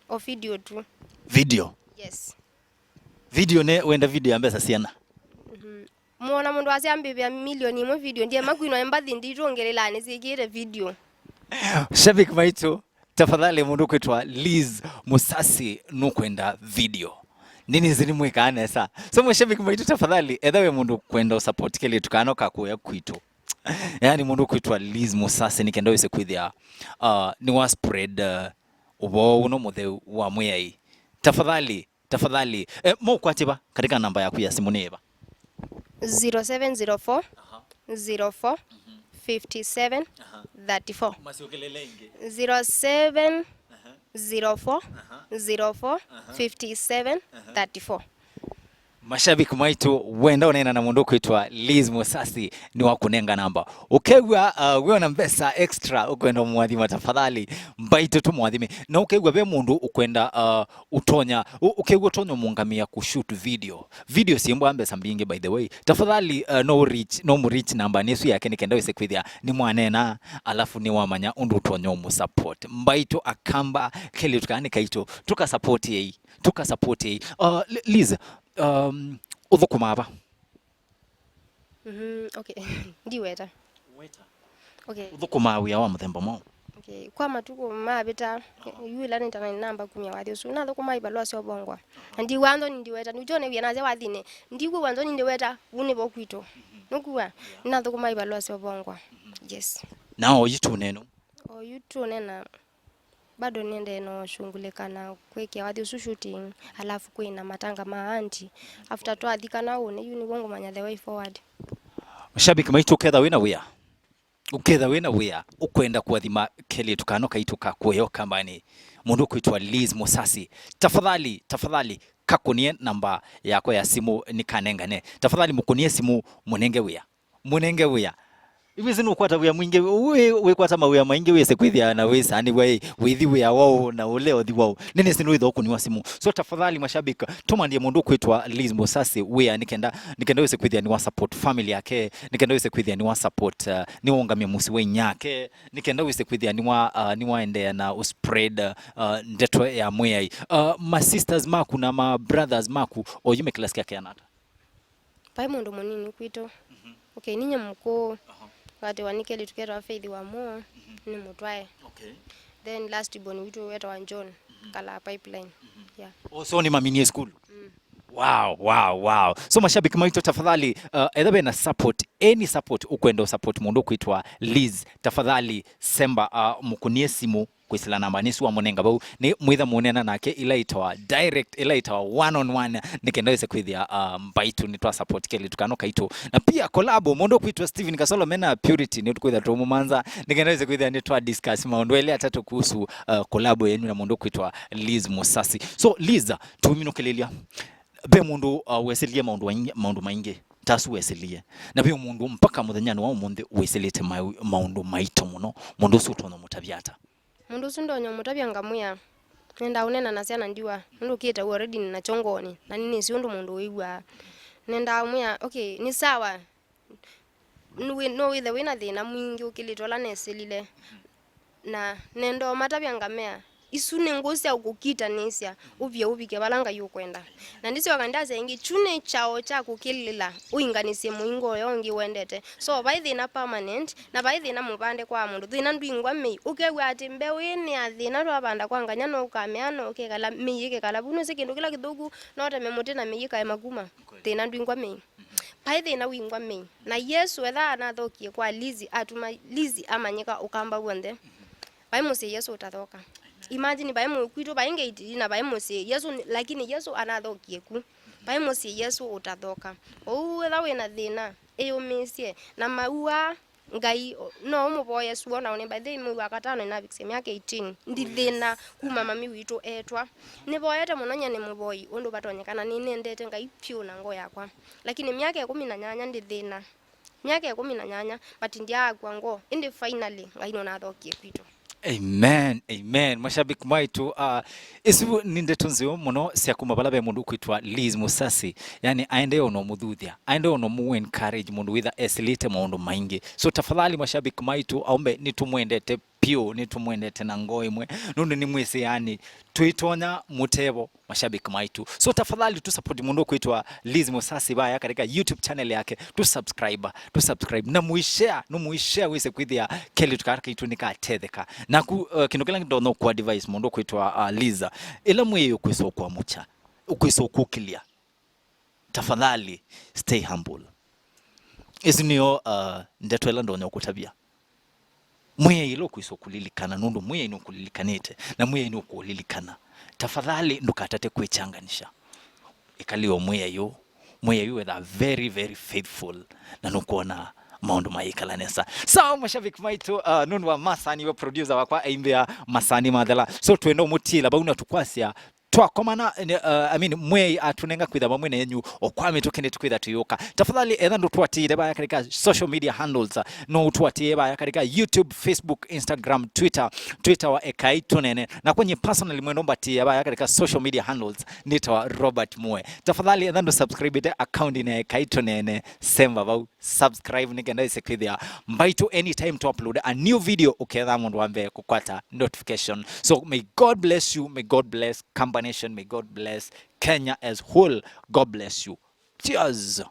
O video tu. Video? Yes. Video nĩ, wenda video ya mbesa siana? Mhm. Mwona mũndũ asyambĩvĩa milioni ĩmwe video, ndiema kwinwa mbathi nditũngĩlĩlanĩ syĩkĩĩte video. Shabiki maitũ, tafadhali mũndũ kwĩtwa Liz Musasi nũkwenda video. Nĩnĩsĩ nĩmwĩkaa nesa. So, mwe shabiki maitũ, tafadhali, etha we mũndũ kwenda ũsupport kelĩtu kana ũkakũya kwitũ. Yaani mũndũ kwĩtwa Liz Musasi nĩkenda wĩse kwĩthĩa, uh, nĩwa spread, uh, ũvoo ũno mũtheu wa Mwĩai. Tafadhali, Tafadhali, eh, mũkwatye va katika namba yaku ya simu nĩ ĩva? Zero seven zero four, aha, zero four, mhm, fifty seven, aha, thirty four. Masyũkĩlĩle ĩngĩ. Zero seven, zero four, zero four, fifty seven, thirty four. Mashabiki maitũ, wenda ũneena na mũndũ ũkwĩtwa Liz Musasi, nĩ wa kũnenga namba. Ũkew'a, uh, wĩona mbesa extra ũkwenda ũmwathima, tafadhali mbaitũ tũmwathime. Na ũkew'a ve mũndũ ũkwenda, uh, ũtonya, ũ-, ũkew'a ũtonya mũngamĩa kũshoot video. Video syĩmbwa mbesa mbingĩ, by the way. Tafadhali, uh, no reach, no mũreach namba nĩsu yake nĩ kenda wĩse kwĩthĩa nĩ mwanena, alafu nĩ wamanya ũndũ ũtonya ũmũsupport. Mbaitũ Akamba, kelĩtu kaa nĩ kaitũ, tũkasupport ei. Tũkasupport ei. Uh, Li-, Liz, um, ũthũkũmaa va? Mhm, okay. Ndiweta. Weta. Okay. Ũthũkũmaa wĩa wa mũthemba mwaũ? Okay. Kwa matukũ mavĩta, yu ĩla nĩtana namba kumya wathi ũsu, nathũkũmaa ivalũa sya ũvongwa. Na ndiwaa nthoni ndiweta, nĩw'o nĩw'ie nasya wathinĩ. Ndiw'aa nthoni ndiweta, vu nĩvo kwitũ. Nũkua? Nĩnathũkũmaa ivalũa sya ũvongwa. Yes. Na oyu tũnenu? Oyu tũnena. Bado nĩendee na ũshungulĩka na kwĩkĩa wathi ũsu shooting, alafu kwĩ na matanga ma aunty. After twathikana ũnĩ, yu nĩw'o ngũmanya the way forward. Mashabiki maitũ, ũketha wĩna wĩa, ũketha wĩna wĩa, ũkwenda kũathima kelĩtu kano kaitũ ka kũeo kambanĩ, mũndũ ũkwĩtwa Liz Musasi, tafadhali, tafadhali, kakũnie namba yako ya simũ nĩkanengane. Tafadhali mũkũnie simũ, mũnenge wĩa. Mũnenge wĩa. Iwĩsĩ nũkwata wĩa mwingĩ, wĩ-, wĩkwata mawĩa maingĩ wĩse kwĩthĩa na wĩsanĩw'a ĩ, wĩthi wĩa waũ na ũle ũthi waũ. Nĩnĩsĩ nũĩtha ũkũniwa simũ. So tafadhali mashabiki, tũmandie mũndũ ũkwĩtwa Liz Musasi wĩa nĩkenda, nĩkenda wĩse kwĩthĩa nĩwa support family yake, nĩkenda wĩse kwĩthĩa nĩwa support, uh, nĩwaũngamya mũsyĩ wa inyake, nĩkenda wĩse kwĩthĩa nĩwa, uh, nĩwaendeea na ũ spread, uh, ndeto ya Mwĩai. Uh, ma sisters maku na ma brothers maku, oyu me class kya kĩana ata? Vai mũndũ mũnini kwitũ. Mhm. Okay, ninyie mũkũũ. Aha. Ngatĩwa nĩ kelĩtu ketawa Faith Wamũa, mhm, nĩ mũtwae. Okay. Then last born witũ wetawa John, mhm, kalaa Pipeline. Mhm. Yeah. Oh, so nĩ maminie school? Mm. Wow, wow, wow. So mashabiki maitũ, tafadhali, uh, etha vena support, any support ũkwenda support mũndũ ũkwĩtwa Liz, tafadhali semba, uh, mũkũnie simũ kwĩsĩla namba nĩsu wamũnenga vau, nĩ mwĩtha mũneena nake ĩla ĩtawa direct, ĩla ĩtawa one on one, nĩ kenda wĩse kwĩthĩa, uh, mbaitũ nĩ twa support kelĩtu kano kaitũ. Na pia collabo, mũndũ ũkwĩtwa Steven Kasolo mena Purity, nĩ tũkwĩtha tũmũmanza, nĩ kenda wĩse kwĩthĩa nĩ twa discuss maũndũ elĩ atatũ kuhusu, uh, collabo yenyu na mũndũ ũkwĩtwa Liz Musasi. So, Liz, tũminũkĩlĩlya, ve mũndũ, uh, wesĩlie maũndũ maingĩ, maũndũ maingĩ, tasu wesĩlie. Na ve mũndũ mpaka mũthenyanĩ wa ũmũnthĩ wĩsĩlĩte ma-, maũndũ maito mũno, mũndũ ũsu ũtonya mũtavya ata? Mũndũ ũsu ndonya ũmũtavya ngamwĩa, nenda ũneena na syana ndiwa, nũndũ kĩtau already nĩ nakyo ngoonĩ, na nĩnĩsĩ ũndũ mũndũ wĩw'aa. Nenda ũmwĩa, okay, nĩ sawa, nũwĩ-, no wĩthe wĩ na thĩna mwingĩ ũkĩlĩte ũla nesĩlile. Na nenda ũmatavya ngamea, isu nĩ ngũ sya ũkũkitanĩsya ũvye ũvike vala Ngai ũkwenda. Na ndisyoka ndasya ĩngĩ, kyu nĩ kyaũ kya kũkĩlĩla ũinganĩsye mũingo ũyo ũngĩ ũendete. So, vai thĩna permanent, na vai thĩna mũvande kwa mũndũ. Thĩna ndwingwa mĩi. Ũkew'a atĩ mbeũ ĩĩ nĩ ya thĩna twavanda kwa nganya, no ũkamea, no ũkekala, mĩi ĩkekala vu. Nũsĩ kĩndũ kĩla kĩthũku, no ũteme mũtĩ na mĩi ĩkaema kuma. Thĩna ndwingwa mĩi. Vai thĩna wingwa mĩi. Na Yesũ etha anathokie kwa Lizi, atuma Lizi amanyĩka ũkamba w'onthe. Vai mũsyĩ Yesũ ũtathoka. Imagine, vai mũ-, kwitũ vai ngate na vai mũsyĩ Yesũ, lakini Yesũ anathokie ku. Vai mũsyĩ Yesũ ũtathoka. Ũu etha wĩna thĩna, ĩyũmĩĩsye. Na maw'a Ngai, no ũmũvoye sua, na ũnĩ by the way, mwei wa katano nĩnavikisye myaka eighteen. Ndi thĩna kuma mami witũ etwa. Nĩvoyete mũno, nyie nĩ mũvoi ũndũ vatonyekana, nĩnendete Ngai vyũ na ngoo yakwa. Lakini myaka ĩkũmi na nyanya ndi thĩna. Myaka ĩkũmi na nyanya, but ndyaakwa ngoo. Ĩndĩ finally, Ngai nũnathokie kwitũ. Amen, amen. Mashabiki maitũ, uh, isu nĩ ndeto nzeo mũno sya kuma vala ve mũndũ ũkwĩtwa Liz Musasi. Yani, aendee ona ũmũthuthya, aendee ona ũmũ encourage mũndũ wĩtha esĩlĩte maũndũ maingĩ. So, tafadhali, mashabiki maitũ, aũme nĩtũmwendete vyũ, nĩtũmwendete na ngoo ĩmwe. Nũndũ nĩmwĩsĩ, yani, twĩtonya mũtevo, mashabiki maitũ. So, tafadhali, tũsupport mũndũ ũkwĩtwa Liz Musasi vaya katika YouTube channel yake. Tũsubscribe, tũsubscribe. Na mũishare, no mũishare wĩse kwĩthĩa kelĩtu kaa kaitũ nĩkatetheka. Naku, uh, kĩndũ kĩla ndonya kũ advise mũndũ ũkwĩtwa, uh, Liz, ĩla mwĩai ũkwĩsa ũkwamũkya, ũkwĩsa ũkũkĩlya, tafadhali, stay humble. Isu nĩyo, uh, ndeto ĩla ndonya ũkũtavya. Mwĩai ĩla ũkwĩsa ũkũlilikana, nũndũ Mwĩai nũkũlilikanĩte, na Mwĩai nũkũlilikana. Tafadhali ndũkatate kwĩchanganisha. Ĩkalĩ o Mwĩai ũũ. Mwĩai ũũ wetha very, very faithful, na nũkwona maũndũ mayĩkala nesa. Sawa, mashabiki maitũ, uh, nũndũ wa masani, we producer wakwa aimbĩa masani mathela. So twenda ũmũtila vau na tũkwasya twakomana, uh, I mean, mwei atũnenga kwĩtha vamwe nenyu o kwa mĩtũkĩ nĩtũkwĩtha tũyũka. Tafadhali etha ndũtũatĩĩte vaya katika social media handles, uh, no ũtũatĩĩe vaya katika YouTube, Facebook, Instagram, Twitter. Twitter wa Ekai Tũnene. Na kwenye personally mwendo mbatĩĩa vaya katika social media handles nĩtawa Robert Mue. Tafadhali etha ndũsubscribĩte account-inĩ ya Ekai Tũnene, semba vau subscribe nĩ kenda ĩse kwĩthĩa mbaitũ anytime to upload a new video ũketha mũndũ wa mbee kũkwata notification. So may God bless you, may God bless Kamba Nation, may God bless Kenya as whole. God bless you. Cheers.